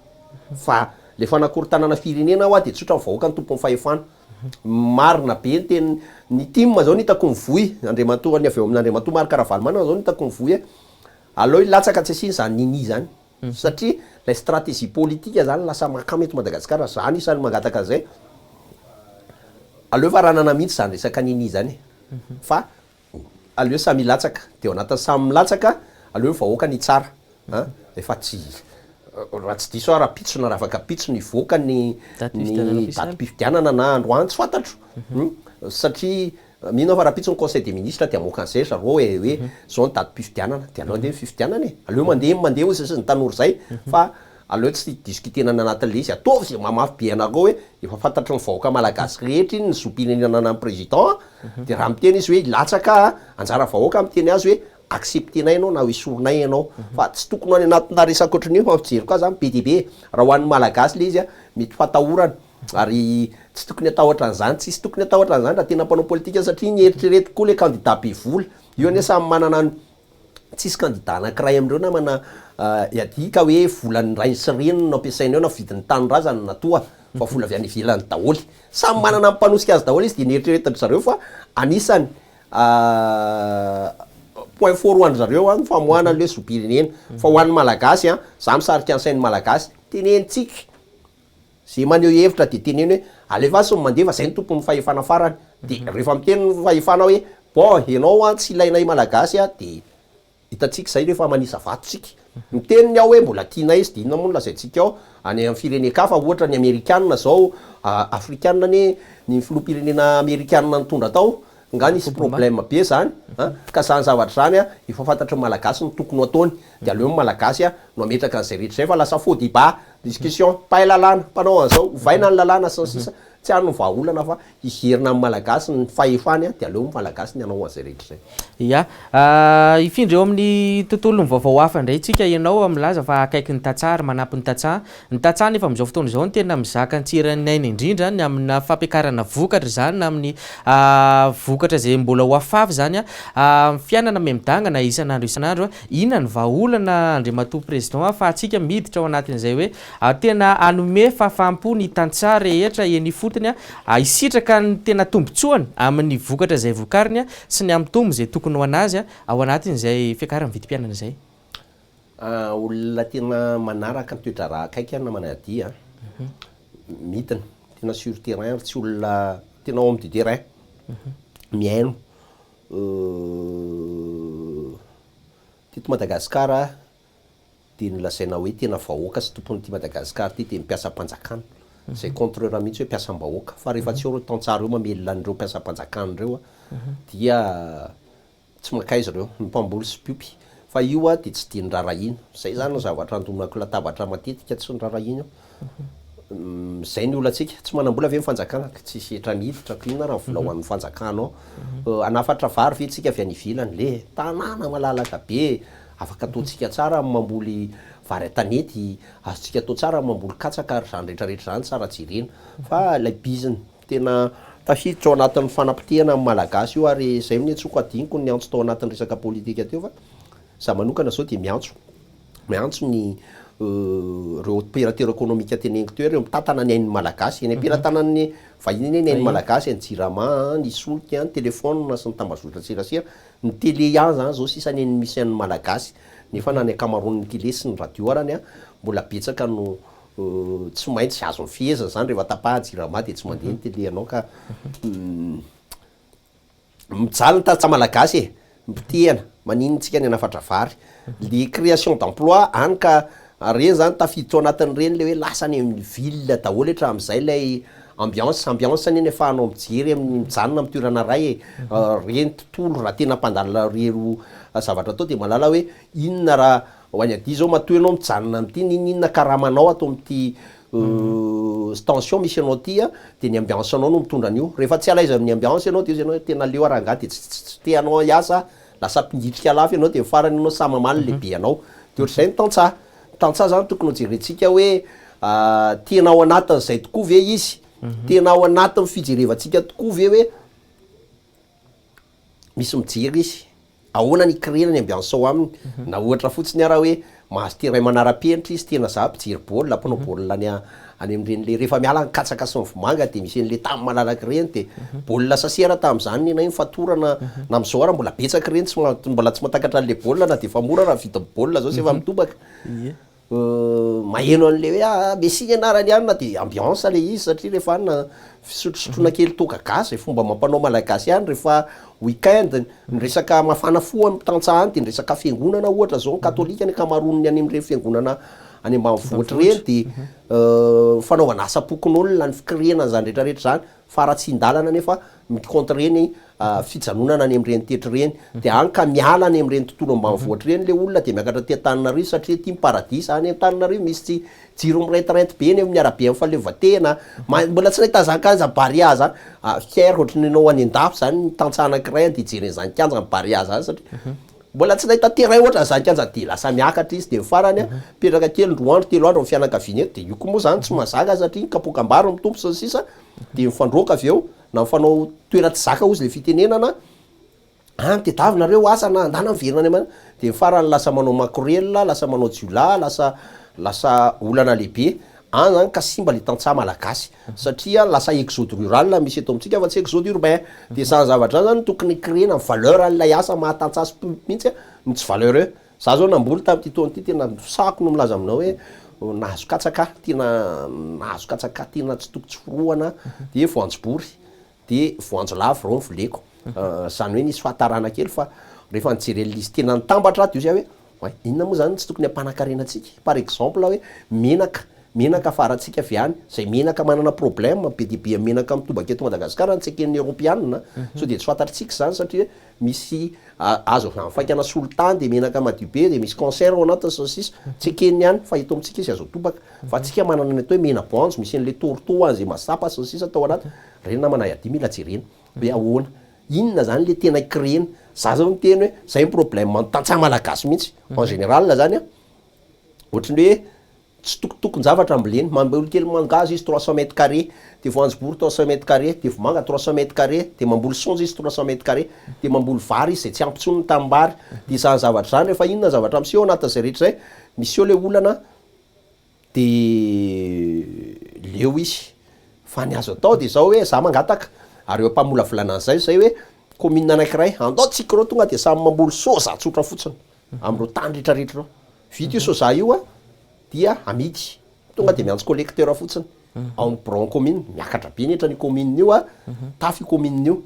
Fa ilay fanakorontanana firenena hoa dia tsotra ny vahoaka no tompon'ny fahefana. Marina be ny tenin'ny ny tim zao no hitako mivoy, Andriamatoa ny avy eo amin'Andriamatoa Marc Ravalomanana zao no hitako mivoy hoe aleo hilatsaka tsy asiana izany nini izany satria ilay stratégie politique zany lasa mahakamo eto Madagasikara, za anisan'ny mangataka an'izay, aleo faranana mihitsy izany resaka nini izany e, fa aleo samy hilatsaka, de ao anatin'ny samy milatsaka aleo ny vahoaka no hitsara an, efa tsy raha tsy diso aho rahampitso na ravakampitso no hivoaka ny ny datim-pifidianana na androany tsy fantatro satria mino aho fa rahampitso ny conseil des ministres de hamoaka an'izay ry zareo e hoe zao ny datim-pifidianana de aleo andeha ny fifidianana e, aleo mandeha mandeha hoy sisa ny tanora zay fa aleo tsy discuter-na any anatin'le izy, ataovy zay mahamafy be anareo hoe efa fantatry ny vahoaka malagasy rehetra iny ny zom-pirenena ananan'ny président de raha miteny izy hoe hilatsaka anjara vahoaka miteny azy hoe accepter-nay ianao na ho esorinay ianao fa tsy tokony ho any anatina resaka ohatran'io fa fijeriko azy zany be dia be raha ho an'ny malagasy le izy a mety fatahorana ary tsy tokony hatahotra an'izany, tsisy tokony hatahotra an'izany raha tena mpanao politika satria ny eritreretiko koa le candidat be vola io anie samy manana ny tsisy candidat anankiray amin'ireo namana iadiaka hoe volan'ny rainy sy reniny no ampiasaina eo na vidin'ny tanindrazany na toa fa vola avy any ivelany daholo, samy manana ny mpanosika azy daholo izy de nieritreretin-dry zareo fa anisany point fort ho an-dry zareo ny famoahana an'ilay zom-pirenena fa ho an'ny malagasy an, za misarika ny sain'ny malagasy, tenenitsika ze maneho hevitra de teneno hoe alefaso ny mandeha fa zay no tompon'ny fahefana farany, de rehefa miteny ny fahefana hoe bon enao an tsy ilainay malagasy an de hitantsika zay rehefa manisa vato tsika, miteny ny ao hoe mbola tianay izy de inona moa no lazaintsika ao, any amin'ny firenen-kafa ohatra ny amerikana zao, afrikana anie ny filoham-pirenena amerikana nitondra tao nga nisy problème be zany an, ka zany zavatra zany an efa fantatry ny malagasy ny tokony ho ataony de aleo ny malagasy an no hametraka an'izay rehetra izay fa lasa faux débat, discussion, mpahay lalàna, mpanao an'izao, ovaina ny lalàna sy ny sisa. Tsy any no vahaolana fa hiverina amin'ny Malagasy ny fahefany dia aleo ny Malagasy ny hanao an'izay rehetra izay. Ya. Hifindra eo amin'ny tontolon'ny vaovao hafa indray tsika. Ianao milaza fa akaiky ny tantsaha ary manampy ny tantsaha. Ny tantsaha anefa amin'izao fotoana izao no tena mizaka ny tsiran'ny aina indrindra ny amina fampiakarana vokatra izany na amin'ny vokatra izay mbola ho afafy izany amin'ny fiainana miha-midangana isan'andro isan'andro. Inona ny vahaolana Andriamatoa Président ahafahantsika miditra ao anatin'izay hoe tena hanome fahafaham-po ny tantsaha rehetra eny ifotony hisitraka ny tena tombontsoany amin'ny vokatra izay vokariny sy ny hampitombo izay tokony ho an'azy ao anatin'izay fiakaran'ny vidim-piainana izay? Olona tena manaraka ny toe-draharaha akaiky aho namana Adi a. Midina, tena sur terrain ary tsy olona tena homme du terrain. Mihaino. Teto Madagasikara dia nolazaina hoe tena vahoaka sy tompon'ity Madagasikara ity dia ny mpiasam-panjakana. Izay contraire mihitsy hoe mpiasam-bahoaka. Fa rehefa tsy eo ireo tantsaha ireo mamelona an'ireo mpiasam-panjakana ireo dia Tsy mankaiza ireo, ny mpamboly sy mpiompy. Fa io a dia tsy dia nirarahiana. Izay izany no zavatra andonako latabatra matetika, tsy nirarahiana io. Izay ny olantsika. Tsy manam-bola ve ny fanjakana? Tsisy hetra miditra, ko inona ary ny vola ho an'ny fanjakana ao? Hanafatra vary ve tsika avy any ivelany? Le tanàna malalaka be, afaka ataontsika tsara ny mamboly vary an-tanety, azontsika atao tsara ny mamboly katsaka ary izany rehetra rehetra izany tsara jerena. Fa ilay bizina. Tena tafiditra ao anatin'ny fanapotehana ny Malagasy io ary izay no niantsoako adinoko ny niantso tao anatin'ny resaka politika teo fa za manokana zao dia miantso miantso ny ireo opérateur économique teneniko teo ireo mitantana ny ain'ny Malagasy eny am-pelatanan'ny vahiny anie ny ain'ny Malagasy ny jirama ny solika ny téléphone sy ny tambazotran-tserasera ny télé ihany zany zao sisa ny misy an'ny Malagasy nefa na ny ankamaroan'ny télé sy ny radio arany mbola betsaka no Tsy maintsy azon'ny fehezana izany rehefa tapaha jirama dia tsy mandeha ny télé anao ka mijaly ny tantsaha malagasy e, mipotehana, maninona tsika ny hanafatra vary, le création d'emploi any ka reny zany tafiditra ao anatin'ireny le hoe lasa any amin'ny ville daholo hatramin'izay ilay ambiance, ambiance anie ny afahanao mijery amin'ny mijanona amin'ny toerana iray e, reny tontolo raha tena mpandalina ireo zavatra atao dia mahalala hoe inona raha Ho an'i Adi zao matoa ianao mijanona amin'ity n'inon'inona karamanao ato amin'ity stantion misy anao ity a, dia ny ambiance anao no mitondra an'io. Rehefa tsy à l'aise amin'ny ambiance ianao dia hozy ianao hoe tena leo aho rangahy dia tsy te hanao hiasa aho, lasa mpingitrika lafo ianao dia ny farany ianao sahy mamaly ny lehibe anao. Dia ohatr'izay ny tantsaha. Ny tantsaha zany tokony ho jerentsika hoe tena ao anatin'izay tokoa ve izy? Tena ao anatin'ny fijerevantsika tokoa ve hoe misy mijery izy, ahoana ny hi-créer-na ny ambiance ao aminy, na ohatra fotsiny ara hoe mahazo terrain manara-penitra izy, tena za mpijery baolina, mpanao baolina any any amin'ireny le rehefa miala ny katsaka sy ny vomanga de misy an'le tany malalaka ireny de baolina sase ara tamin'izany nenay ny fatorana, na amin'izao ara mbola betsaka ireny tsy mbola tsy mahatakatra an'le baolina na de efa mora ara ny vidin'ny baolina zao sy efa mitobaka. Maheno an'le hoe ah Messi ny anarany ihany na dia ambiance le izy satria rehefa any na fisotrosotroana kely toaka gasy zay fomba amam-panao malagasy ihany rehefa week-end, ny resaka mafana fo amin'ny tantsaha any dia ny resaka fiangonana ohatra zao ny katolika ny ankamaroan'ny any amin'ireny fiangonana any ambanivohitra ireny dia fanaovana asam-pokonolona ny fi-créer-na an'izany rehetra rehetra izany Faharatsian-dalana nefa mi-contrer ny fijanonana any amin'ireny tetra ireny. Dia any ka miala any amin'ireny tontolo ambanivohitra ireny ilay olona dia miakatra aty Antananarivo satria aty ny paradisa. Any Antananarivo misy tsy jiro mirentirento be eny amin'ny arabe amin'ny fahaleovantena. Mbola tsy nahita an'izany kianja Barea zany. Fier ohatry ny ianao any an-dafy izany ny tantsaha anankiray andeha hijery an'izany kianja Barea zany satria mbola tsy nahita terrain ohatran'izany kianja dia lasa miakatra izy dia ny farany an, mipetraka kely roa andro telo andro amin'ny fianakaviany eto dia io koa moa izany tsy mahazaka satria ny kapoakam-bary no mitombo sy ny sisa dia mifandroaka avy eo na mifanao toeran-tsy zaka hozy ilay fitenenana any tedavy nareo asa na andana miverina any aman dia ny farany lasa manao makorelina lasa manao jiolahy lasa lasa olana lehibe any zany ka simba le tantsaha malagasy satria lasa exode rural misy eto amintsika fa tsy exode urbain dia zany zavatra zany zany tokony créer-na ny valeur an'ilay asa maha tantsaha sy mpiompy mihitsy no tsy valeureux Za zao namboly tamin'ity taona ity tena sahako no milaza aminao hoe nahazo katsaka aho, tena nahazo katsaka tena tsy toko tsy forohana dia voanjobory dia voanjo lava ireo no voleko. Izany hoe nisy fahatarana kely fa rehefa nijery an'ilay izy tena nitambatra aho dia hoy aho hoe oay inona moa izany no tsy tokony hampanakarena antsika? Par exemple hoe menaka. Menaka afarantsika avy any, izay menaka manana problème, be dia be amin'ny menaka mitobaka eto Madagasikara no tsy eken'ny Eoropeanina, sao dia tsy fantatritsika izany satria misy azo avy amin'ny faikana solitany dia menaka madio be dia misy cancer ao anatiny sy ny sisa, tsy eken'ny any fa eto amintsika izy azo atobaka, fa antsika manana ny atao hoe mena-boanjo misy an'ilay torto an'izay mazapa sy ny sisa tao anatiny, ireny namana Adi mila jerena hoe ahoana, inona izany ilay tena créer-na, za zao miteny hoe zay ny problème ny tantsaha malagasy mihitsy en général zany an, ohatran'ny hoe Tsy tokotokon-javatra amboleny. Mamboly kely mangahazo izy 300 mètres carrés, dia voanjobory 300 mètres carrés, dia vomanga 300 mètres carrés, dia mamboly saonjo izy 300 mètres carrés, dia mamboly vary izy izay tsy ampy intsony ny tanimbary. Dia izany zavatra izany, rehefa inona ny zavatra miseho ao anatin'izay rehetra izay? Miseho ilay olana dia leo izy. Fa ny azo atao dia izao hoe, za mangataka, ary eo am-pamolavolana an'izay izay hoe, commune anankiray, andao tsika ireo tonga dia samy mamboly soja tsotra fotsiny amin'ireo tany rehetra rehetra ireo. Vita io soja io dia amidy. Tonga dia miantso collecteur fotsiny ao amin'ny birao commune. Miakatra be ny hetran'io commune io a, tafo io commune io.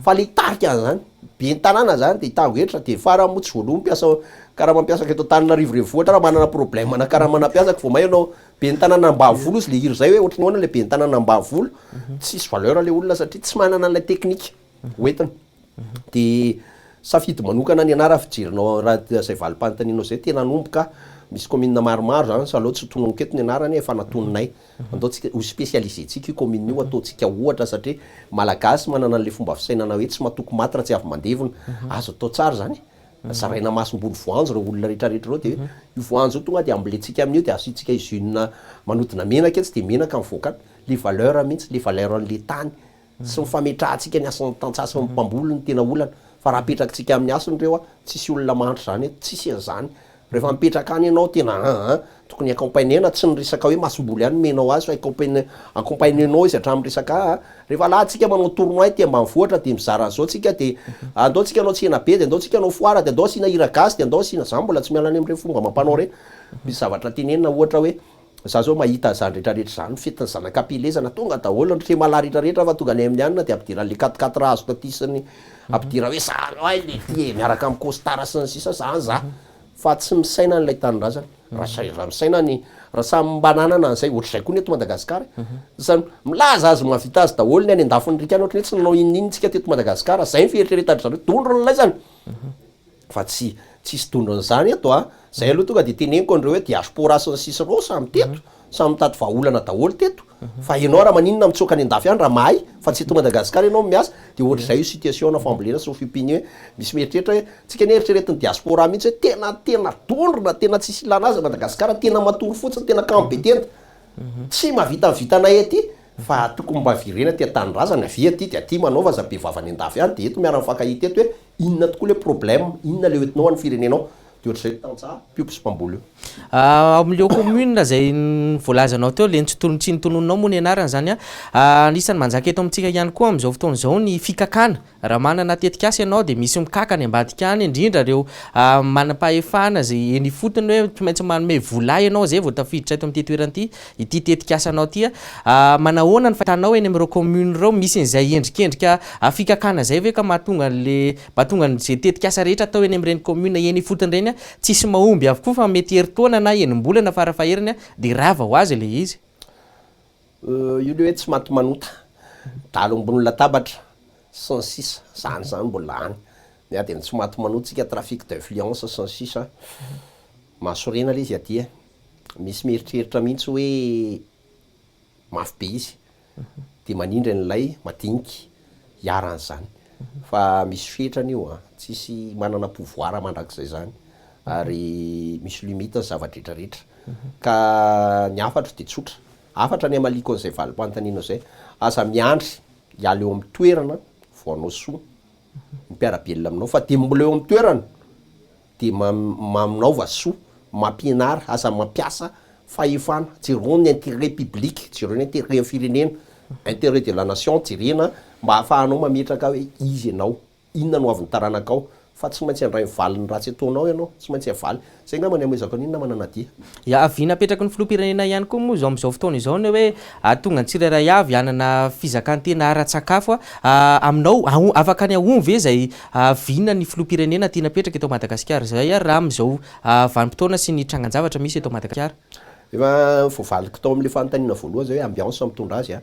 Fa le hitarika an'izany, ben'ny tanàna zany dia hitango hetra dia farany moa tsy voaloa ny mpiasa karama mpiasako eto Antananarivo renivohitra raha manana problème ana karamana mpiasako vao may ianao ben'ny tanàna ambanivolo izy le hira zay hoe ohatry ny ahoana le ben'ny tanàna ambanivolo, tsisy valeur le olona satria tsy manana an'ilay technique hoentiny. Dia safidy manokana ny anah raha fijerinao raha izay valim-panontanianao izay tena hanomboka misy commune maromaro zany sa aleo tsy tononiko eto ny anarany efa natoninay andao tsika ho spécialiser-tsika io commune io ataontsika ohatra satria malagasy manana an'le fomba fisainana hoe tsy matoky maty raha tsy avy mandevona azo atao tsara zany zaraina masomboly voanjo ireo olona rehetra rehetra ireo dia io voanjo io tonga dia ambolentsika amin'io dia asiantsika usine manodina menaka etsy dia menaka mivoaka any le valeur mihitsy le valeur an'le tany Tsy ny fametrahantsika ny hasin'ny tantsaha sy ny mpamboly no tena olana fa raha apetrakitsika amin'ny hasiny ireo tsisy olona mahantra izany eto, tsisy an'izany. Rehefa mipetraka any ianao tena an an, tokony accompagner-na, tsy ny resaka hoe masomboly ihany no omenao azy fa accompagner accompagner-nao izy hatramin'ny resaka an, rehefa laha tsika manao tournoi aty ambanivohitra dia mizara an'izao tsika dia andao tsika hanao tsena be dia andao tsika hanao foire dia andao asiana hira gasy dia andao asiana, za mbola tsy miala any amin'ireny fomba amam-panao ireny, misy zavatra tenenina ohatra hoe Za zao mahita an'izany rehetra rehetra izany, fetin'ny zanak'ampielezana, tonga daholo ny tremala rehetra rehetra fa tonga any amin'ny anona dia ampidiran'le quatre quatre azo taty sy ny ampidira hoe za aloha le ty e, miaraka amin'ny costard sy ny sisa zany za fa tsy misaina an'ilay tanindrazana, raha sa- raha misaina ny raha samy mba nanana an'izay, ohatr'izay koa ny eto Madagasikara e, samy milaza azy mahavita azy daholo ny any an-dafin'ny riaka any, ohatran'ny hoe tsy nanao inon'inona tsika teto Madagasikara, zay ny fieritreretan-dry zareo, dondrona laizany. Fa tsy tsisy dondron'izany eto a! Zay aloha tonga de teneniko an'ireo hoe diaspora sy ny sisa ireo samy teto, samy mitady vahaolana daholo teto, fa ianao raha maninona mitsoaka any an-dafy any raha mahay fa tsy eto Madagascar ianao no miasa, de ohatr'izay io situation-na fambolena sy ny fiompiana io hoe misy mieritreritra hoe tsika anie eritreretin'ny diaspora mihitsy hoe tena tena dondrona, tena tsisy ilana azy Madagascar, tena matory fotsiny, tena kamo be tenda, tsy mahavita ny vitanay aty fa tokony mba virena aty an-tanindrazana, avia aty de aty manaova aza be vava any an-dafy any de eto miara-mifankahita eto hoe Inona tokoa le problème, inona le hoentinao any firenenao, de ohatr'izay tantsaha mpiompy sy mpamboly io. Ao amin'ileo commune izay voalazanao teo, le tsy notononinao moa ny anarany izany an, anisan'ny manjaka eto amintsika ihany koa amin'izao fotoana izao ny fikakana, raha manana tetikasa ianao dia misy mikaka any ambadika any, indrindra ireo manam-pahefana izay eny ifotony hoe tsy maintsy manome vola ahy ianao izay vao tafiditra eto amin'ity toerana ity, ity tetikasanao ity a, manahoana ny fahitanao eny amin'ireo commune ireo, misy an'izay endrikendrika fikakana izay ve ka mahatonga an'le, mahatonga an'izay tetikasa rehetra atao eny amin'ireny commune eny ifotony ireny tsisy mahomby avokoa fa mety herintaona na enim-bolana farafaheriny dia rava ho azy ilay izy? Io le hoe tsy maty manota, dalo ambony latabatra, sy ny sisa, zany zany mbola any, ny ady ny tsy maty manota tsika trafic d'influence sy ny sisa, mahasorena le izy aty e. Misy mieritreritra mihitsy hoe mafy be izy dia manindry an'ilay madinika hiharan'izany. Fa misy fetrany io an, tsisy manana pouvoir mandrakizay izany ary misy limite ny zava-drehetra rehetra. Ka ny hafatro dia tsotra, hafatra ny hamaliako an'izay valim-panontanianao izay, aza miandry hiala eo amin'ny toerana vao hanao soa ny mpiara-belona aminao fa dia mbola eo amin'ny toerana. Dia manaova soa, mampianara, aza mampiasa fahefana, jereo ny intérêt public, jereo ny intérêt ny firenena, intérêt de la nation jerena mba ahafahanao mametraka hoe iza ianao, inona no avin'ny taranakao, fa tsy maintsy handray ny valin'ny ratsy ataonao ianao, tsy maintsy havaly. Zay angamba ny hamehezako an'iny namana Nadia. Ya, vina apetraky ny filoham-pirenena ihany koa moa izao amin'izao fotoana izao ny hoe hahatonga ny tsirairay avy hanana fizakan-tena ara-tsakafo. Aminao, afaka ny hahomby ve izay vina ny filoham-pirenena tiana apetraka eto Madagasikara izay ary raha amin'izao vanim-potoana sy ny trangan-javatra misy eto Madagasikara? Efa voavaliko tao amin'ilay fanontaniana voalohany zay hoe ambiance mitondra azy a,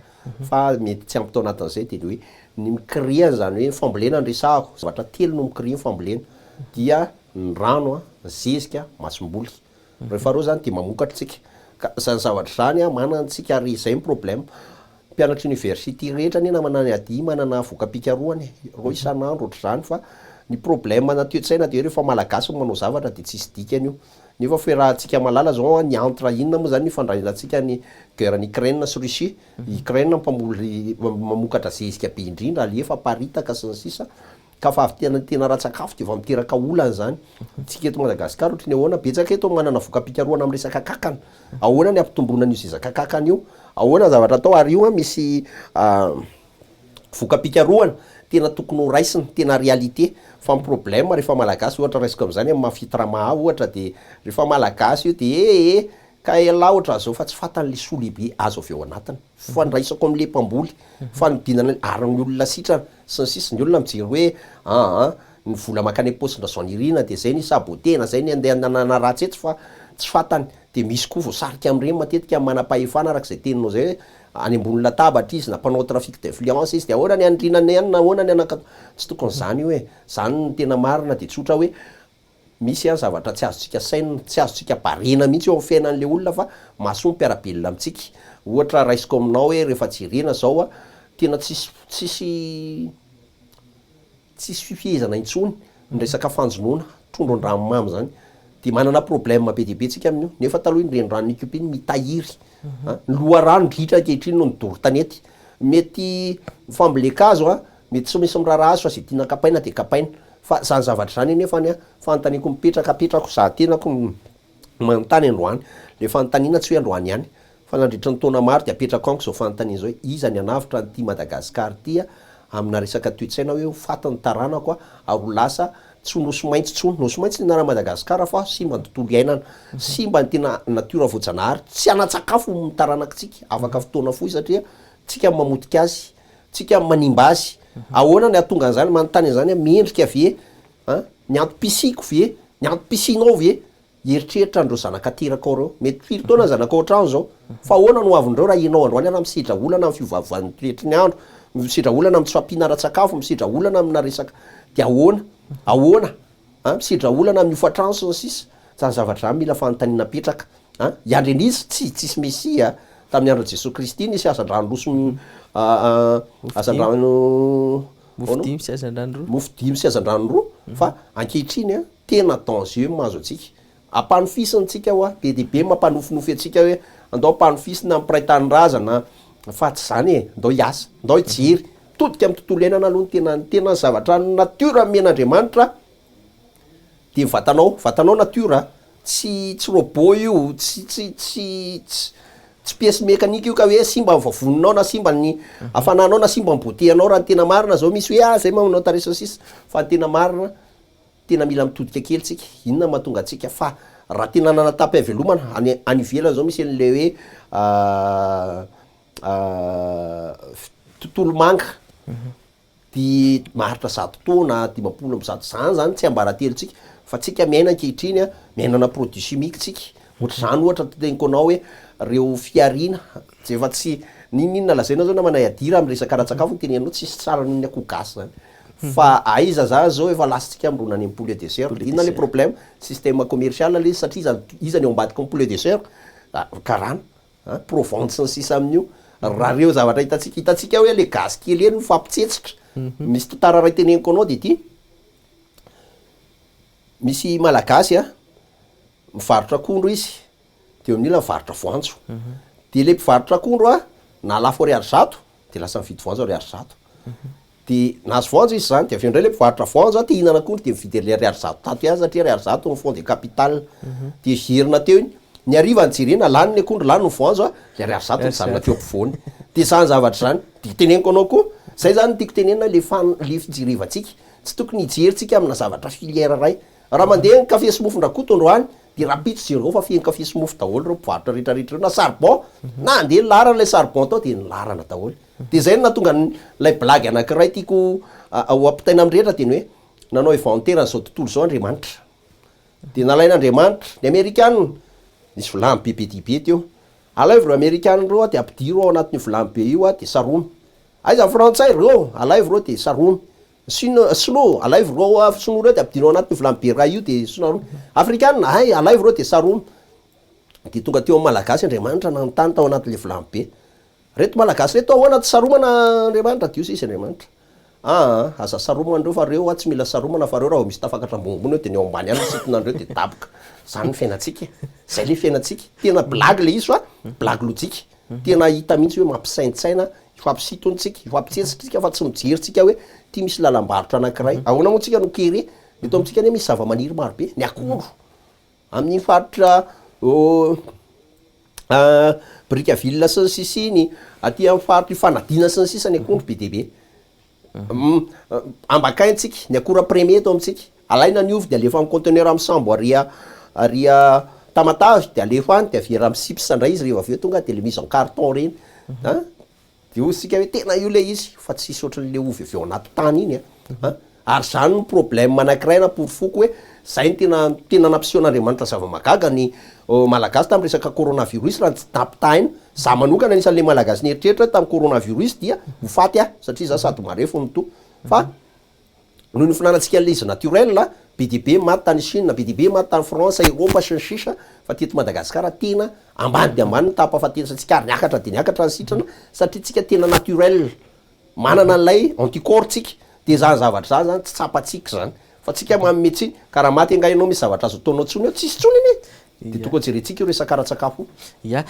fa mety tsy ampy tao anatin'izay de ny hoe ny mi-créer an'izany hoe fambolena no resahako, zavatra telo no mi-créer ny fambolena dia ny rano a, ny zezika, masomboly. Rehefa reo zany de mamokatra tsika, ka zany zavatra zany a manana antsika ary zay ny problème. Mpianatry university rehetra anie namana any ADI manana voka-pikarohana e, reo isan'andro ohatr'izany fa ny problème na toe-tsaina de hoe rehefa malagasy no manao zavatra de tsisy dikany io. Nefa fiarahantsika mahalala zao an, ny entre inona moa zany ny ifandraisantsika ny guerre ny Ukraine sy Russie, Ukraine mpamoly mamokatra zezika be indrindra alefa aparitaka sy ny sisa ka fa avy tena tena ara-tsakafo de efa miteraka olana zany. Tsika eto Madagasikara ohatry ny ahoana, betsaka eto manana voka-pikarohana amin'ny resaka kankana, ahoana ny hampitomboana an'io zezaka kankana io, ahoana ny zavatra atao ary io an misy voka-pikarohana tena tokony ho raisina, tena réalité, fa ny problème rehefa malagasy ohatra raisiko amin'izany amin'ny maha fitrama ahy ohatra de rehefa malagasy io de eh eh ka elah ohatran'izao fa tsy fantany le soa lehibe azo avy ao anatiny, fandraisako amin'le mpamboly, fanodinana ary ny olona sitrana sy ny sisa, ny olona mijery hoe aa ny vola mankany am-paosin-dRajaonirina de zay ny sabotena, zay ny andeha hanaratsy etsy fa tsy fantany, de misy koa voasarika amin'ireny matetika ny manam-pahefana araka izay teninao zay hoe any ambony latabatra izy na mpanao trafic d'influence izy de ahoana ny hanindrinany anona, ahoana ny hanaka, tsy tokony zany io e, zany no tena marina de tsotra hoe misy an zavatra tsy azontsika sainina, tsy azontsika barena mihitsy eo amin'ny fiainan'le olona fa mahasoa ny mpiara-belona amintsika, ohatra raisiko aminao hoe rehefa jerena zao an tena tsisy tsisy Tsisy fifehezana intsony ny resaka fanjonoana trondro an-dranomamy zany. Dia manana problème be dia be tsika amin'io. Nefa taloha iny reniranon'Ikopa iny mitahiry an, ny loharano ritra ankehitriny noho ny doro tanety. Mety fambolen-kazo an, mety tsy misy miraharaha azy fa izay tiana kapaina dia kapaina. Fa zany zavatra zany anefany an, fanontaniako mipetraka apetrako za tenako manontany androany. Le fanontaniana tsy hoe androany ihany fa nandritra ny taona maro dia apetrako amiko izao fanontaniana izao hoe iza ny hanavotra an'ity Madagascar ity amina resaka toe-tsaina hoe ho faty ny taranako ary ho lasa tsy ho nosy maitso intsony. Nosy maitso ny anaran'i Madagascar fa simba ny tontolo iainana, simba ny tena natiora voajanahary, tsy hanan-tsakafo ny taranakitsika afaka fotoana fohy satria tsika no mamotika azy, tsika no manimba azy. Ahoana ny hahatonga an'izany? Manontany an'izany aho, mendrika ve an? Ny antom-pisiako ve? Ny antom-pisianao ve? Hieritreritra an'ireo zanaka aterakao ireo. Mety firy taona ny zanakao ao an-trano izao. Fa ahoana no hoavin'ireo raha ianao androany ary misedra olana amin'ny fiovaovan'ny toetry ny andro, misedra olana amin'ny tsy fahampiana ara-tsakafo, misedra olana amina resaka dia ahoana? Ahoana? An? Misedra olana amin'ny hofan-trano sy ny sisa. Izany zavatra izany mila fanontaniana apetraka. An? Hiandry an'iza? Tsy, tsisy Mesia. Tamin'ny andron'i Jesoa Kristy nisy hazandrano roa sy hazandrano Mofo dimy sy hazandrano roa. Mofo dimy sy hazandrano roa. Fa ankehitriny an, tena danger mahazo antsika. Ampanofisina tsika hoa, be dia be mampanofinofy antsika hoe andao ampanofisina ny mpiray tanindrazana fa tsy zany e, ndao hiasa, ndao hijery, mitodika amin'ny tontolo iainana aloha ny tena, ny tena zavatra natiora nomen'Andriamanitra dia ny vatanao, vatanao natiora, tsy tsy robot io, tsy tsy tsy tsy tsy pièce mécanique io ka hoe simba ny vavoninao na simba ny hafananao na simba ny beauté anao raha ny tena marina zao misy hoe ah zay manao tarehy sy ny sisa fa ny tena marina Tena mila mitodika kely tsika, inona no mahatonga antsika fa raha tena nanatapy-havelomana, any any ivelany zao misy an'ilay hoe tontolo manga, de maharitra 100 taona, 150, zany zany tsiambaratelontsika, fa tsika miaina ankehitriny an, miainana produit chimique tsika, ohatr'izany ohatra teneniko anao hoe reo fihariana zay efa tsy, n'inon'inona lazainao zao namana Iadira amin'ny resaka ara-tsakafo no teneninao tsisy tsara noho ny akoho gasy zany. Fa aiza zany zao efa lasantsika mirona any am poulet de chair, inona le problème? Système commercial le izy satria iza iza ny ao ambadiky ny poulet de chair? Karana an, provence sy ny sisa amin'io, raha reo zavatra hitantsika, hitantsika hoe le gasy kely eny mifampitsetsitra, misy tantara iray teneniko anao de ty, misy malagasy an, mivarotra akondro izy, de eo amin'ilany mivarotra voanjo, de le mpivarotra akondro an, nahalafo ariary 100, de lasa mividy voanjo ariary 100. De nahazo voanjo izy zany, de avy eo indray le mpivarotra voanjo a te hihinana akondro de mividy an'le ariary 100 tato ihany satria ariary 100 ny fond de capital. De heverina teo iny, ny hariva ny jerena lany ny akondro lany ny voanjo a, le ariary 100 nijanona teo ampovoany. De zany zavatra zany, de teneniko anao koa, zay zany no tiako tenenina le fan- le fijerevantsika, tsy tokony hijery tsika amina zavatra filière ray. Raha mandeha ny kafe sy mofon-dRakoto androany de rahampitso jereo fa feno kafe sy mofo daholo ireo mpivarotra rehetrarehetra ireo na charbon, na andeha nilaharana ilay charbon tao de nilaharana daholo. Dia izay no nahatonga an'ilay blague anankiray tiako ho ampitaina amin'ny rehetra dia ny hoe nanao inventaire an'izao tontolo izao Andriamanitra. Dia nalain'Andriamanitra ny Amerikana. Nisy vilany be be dia be teo. Alaivo ireo amerikana ireo dia ampidiro ao anatin'io vilany be io dia saromy. Aiza ny frantsay ireo? Alaivo ireo dia saromy. Sino, sinoa, alaivo ireo sinoa ireo dia ampidiro ao anatin'io vilany be iray io dia saromy. Afrikana, hay, alaivo ireo dia saromy. Dia tonga teo amin'ny Malagasy Andriamanitra nanontany tao anatin'ilay vilany be. Reto Malagasy reto ahoana tsy saromana Andriamanitra Dios izy Andriamanitra. Aa aza saromana reo fa reo a tsy mila saromana fa reo raha vao misy tafakatra ambonimbony eo de ny ao ambany ihany misintona anreo de daboka. Zany ny fiainantsika e. Zay le fiainantsika. Tena blague le izy fa blague lojika. Tena hita mihitsy hoe mampisaintsaina, hifampisintona tsika, hifampitsetsitra tsika fa tsy mijery tsika hoe ty misy lalam-barotra anankiray. Ahoana moa tsika no kere? Eto amintsika anie misy zava-maniry maro be, ny akondro. Amin'iny faritra Brickaville sy ny sisa iny, aty amin'ny faritra Ifanadiana sy ny sisa ny akondro be dia be. Ambakaintsika ny akora premier eto amintsika. Alaina ny ovy dia alefa amin'ny conteneur amin'ny sambo ary ary Tamatave dia alefa any dia averina amin'ny chips indray izy rehefa avy eo tonga dia le mise en carton ireny. An! Dia hoy isika hoe tena io ilay izy fa tsisy ohatran'ilay ovy avy ao anaty tany iny an! Ary izany no problème anankiray naporofoko hoe izay no tena tena nampisehoan'Andriamanitra zava-mahagaga ny Malagasy tamin'ny resaka coronavirus raha ny tsy nampitahaina. Izaho manokana anisan'ilay Malagasy nieritreritra hoe tamin'ny coronavirus dia ho faty aho satria izaho sady marefo no toa fa Noho ny finanantsika an'ilay izy naturel, be dia be maty tany Chine, be dia be maty tany France, Europe sy ny sisa fa teto Madagascar tena ambany dia ambany ny taham-pahafatesantsika ary niakatra dia niakatra ny sitrana satria tsika tena naturel, manana an'ilay anticorps tsika, dia izany zavatra izany zany tsy tsapantsika izany fa tsika manome tsiny, ka raha maty angaha ianao misy zavatra azo ataonao intsony eo? Tsisy intsony anie! Dia tokony jerentsika io resaka ara-tsakafo io. Ya.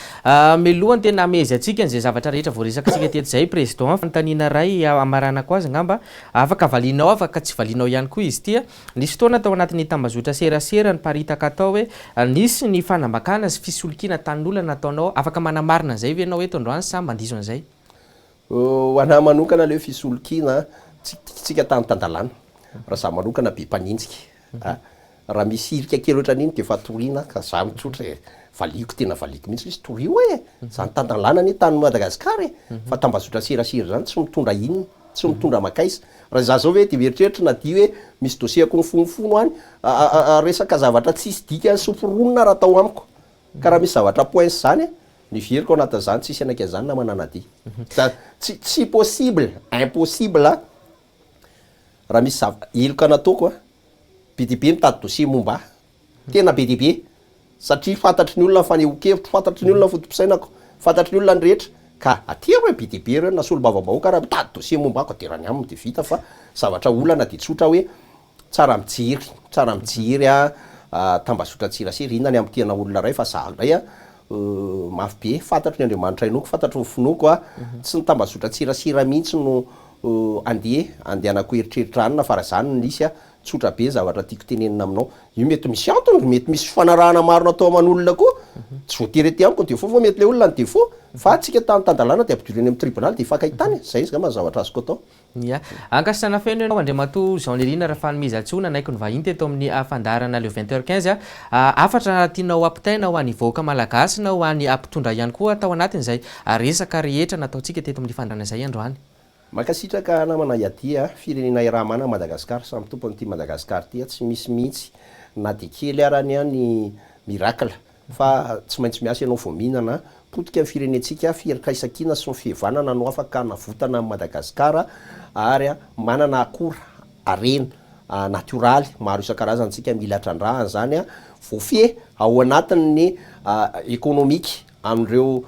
Mialoha ny tena hamehezantsika an'izay zavatra rehetra voaresakantsika teto izay Président, fanontaniana iray hamaranako azy angamba, afaka valianao afaka tsy valianao ihany koa izy ity. Nisy fotoana tao anatin'ny tambazotra serasera niparitaka tao hoe nisy ny fanambakana sy fisolokiana tanin'olona nataonao, afaka manamarina an'izay ve ianao eto androany sa mandiso an'izay? Ho anah manokana aloha fisolokiana tsy tiantsika tany tan-dalàna, raha za manokana be mpanenjika a, raha misy hirika kely ohatran'iny de efa toriana ka za mitsotra e, valiako tena valiako mihitsy izy torio e, zany tan-dalàna anie tany Madagascar e, fa tambazotra serasera zany tsy mitondra inona, tsy mitondra makaiza, raha za zao ve de mieritreritra na dia hoe misy dossier-ko mifonofono any, resaka zavatra tsisy dikany sy foronina raha atao amiko, Ka raha misy zavatra poince zany ny veriko ao anatin'izany tsisy anaika zany namana Nadia. Za tsy tsy possible, impossible raha misy zava heloka nataoko a, be dia be mitady dossier momba ahy, tena be dia be, satria fantatry ny olona ny fanehoan-kevitro, fantatry ny olona ny foto-pisainako, fantatry ny olona ny rehetra, ka aty aho hoe be dia be ireo na solombavambahoaka raha mitady dossier momba ahy ko dia raha ny aminy dia vita fa zavatra olana dia tsotra hoe Tsara mijery, tsara mijery a tambazotran-tserasera, inona ny hamotehana olona iray fa za indray a mafy be, fantatro ny Andriamanitra inoako, fantatro ny finoako a, tsy ny tambazotran-tserasera mihitsy no andeha andehanako eritreritra anona fa raha zany no nisy a, tsotra be ny zavatra tiako tenenina aminao, io mety misy antony, mety misy fifanarahana maro natao aman'olona koa, tsy voatery aty amiko ny défaut fa mety le olona ny défaut, fa tsika tany tan-dalàna de ampidirina any amin'ny tribonaly de hifankahitana e, zay angamba ny zavatra azoko atao. Ia. Ankasitrahana feno ianao Andriamatoa Jean Nirina Rafanomezantsoa nanaiky ny vahiny teto amin'ny fandaharana Le 20 heures 15. Hafatra tianao hampitaina ho an'ny vahoaka malagasy na ho an'ny mpitondra ihany koa tao anatin'izay resaka rehetra nataontsika teto amin'ny fandaharana izay androany. Mankasitraka namana Yadia a, firenena iaraha-manana Madagascar, samy tompon'ity Madagascar ity a, tsy misy mihitsy na dia kely arany ny miracle Fa tsy maintsy miasa ianao vao mihinana. Potika ny firenentsika, firaisankina sy ny fihevanana no afaka hanavotana an'i Madagasikara ary manana akora, harena natioraly maro isan-karazany isika mila trandrahana izany, voafehy ao anatin'ny ekonomika amin'ireo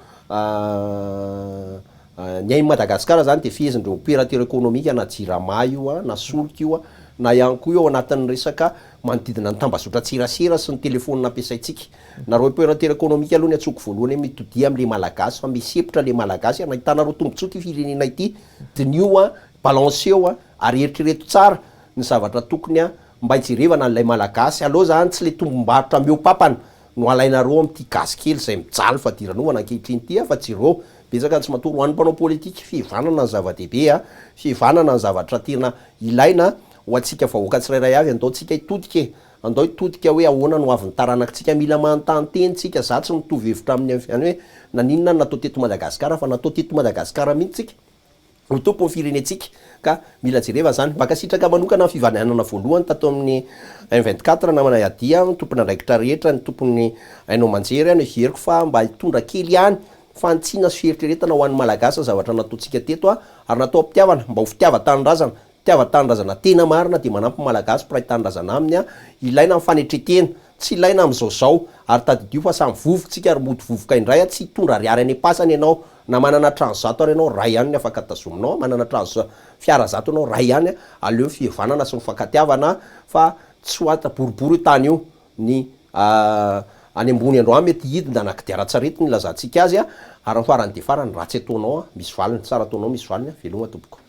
Ny ain'i Madagasikara izany dia fehezin'ireo opérateur économique na jirama io na solika io na ihany koa io ao anatin'ny resaka manodidina ny tambazotran-tserasera sy ny telefaonina ampiasaintsika. Nareo opérateur économique aloha ny antsoiko voalohany hoe mitodia amin'ilay Malagasy fa misepotra ilay Malagasy ary ahitanareo tombotsoa ity firenena ity, diniho an, balanceo an, ary eritrereto tsara ny zavatra tokony an mba hijerevana an'ilay Malagasy. Aleo izany tsy ilay tombom-barotra mihoa-papana no alainareo amin'ity gasy kely izay mijaly fadiranovana ankehitriny ity an fa jereo Betsaka ny tsy matory. Ho an'ny mpanao politika, fihevanana ny zava-dehibe a! Fihevanana ny zavatra tena ilaina ho antsika vahoaka tsirairay avy. Andao tsika hitodika e! Andao hitodika hoe ahoana no hoavin'ny taranakitsika. Mila manontany teny tsika. Za tsy mitovy hevitra amin'ny avy any hoe naninona no natao teto Madagasikara fa natao teto Madagasikara mihitsy tsika. Ho tompon'ny firenentsika ka mila jereva zany. Mankasitraka manokana ny fivananana voalohany tato amin'ny un 24 namana Yadia, ny tompon'andraikitra rehetra, ny tompon'ny haino aman-jery, noheveriko fa mba hitondra kely ihany fanitsiana sy fieritreretana ho an'ny Malagasy ny zavatra nataontsika teto ary natao am-pitiavana mba ho fitiavan-tanindrazana, fitiavan-tanindrazana tena marina dia manampy ny Malagasy mpiray tanindrazana aminy, ilaina ny fanetren-tena, Tsy ilaina amin'izao zao, ary tadidio fa samy vovoka tsika ary mody vovoka indray a, tsy hitondra ariary any am-pasana ianao, na manana trano zato ary ianao, ray ihany ny afaka tazominao, manana trano fiara zato ianao, ray ihany a, aleo ny fihevanana sy ny fifankatiavana fa tsy ho ata boribory io tany io, ny any ambony androany mety hidina na kodiaran-tsarety no ilazantsika azy a, ary ny farany dia farany, ratsy ataonao a, misy valiny, tsara ataonao misy valiny a, veloma tompoko.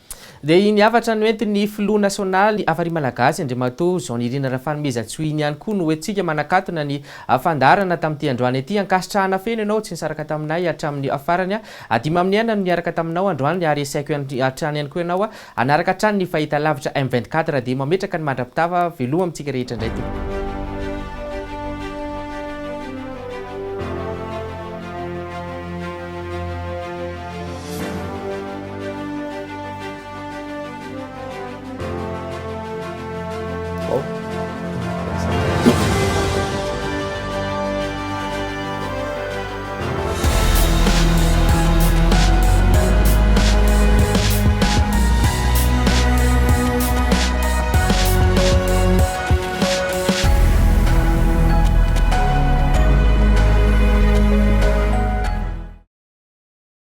Dia iny hafatra noentin'ny filoha nasionaly Hafari Malagasy Andriamatoa Jean Nirina Rafanomezantsoa iny ihany koa no hoentintsika manakatona ny fandaharana tamin'ity androany ity. Ankasitrahana feno ianao tsy nisaraka taminay hatramin'ny farany. Dimaminiaina no niaraka taminao androany ary esaiko hatrany ihany koa ianao hanaraka hatrany ny fahitalavitra M 24 dia mametraka ny mandra-pitava veloma amintsika rehetra indray tompoko.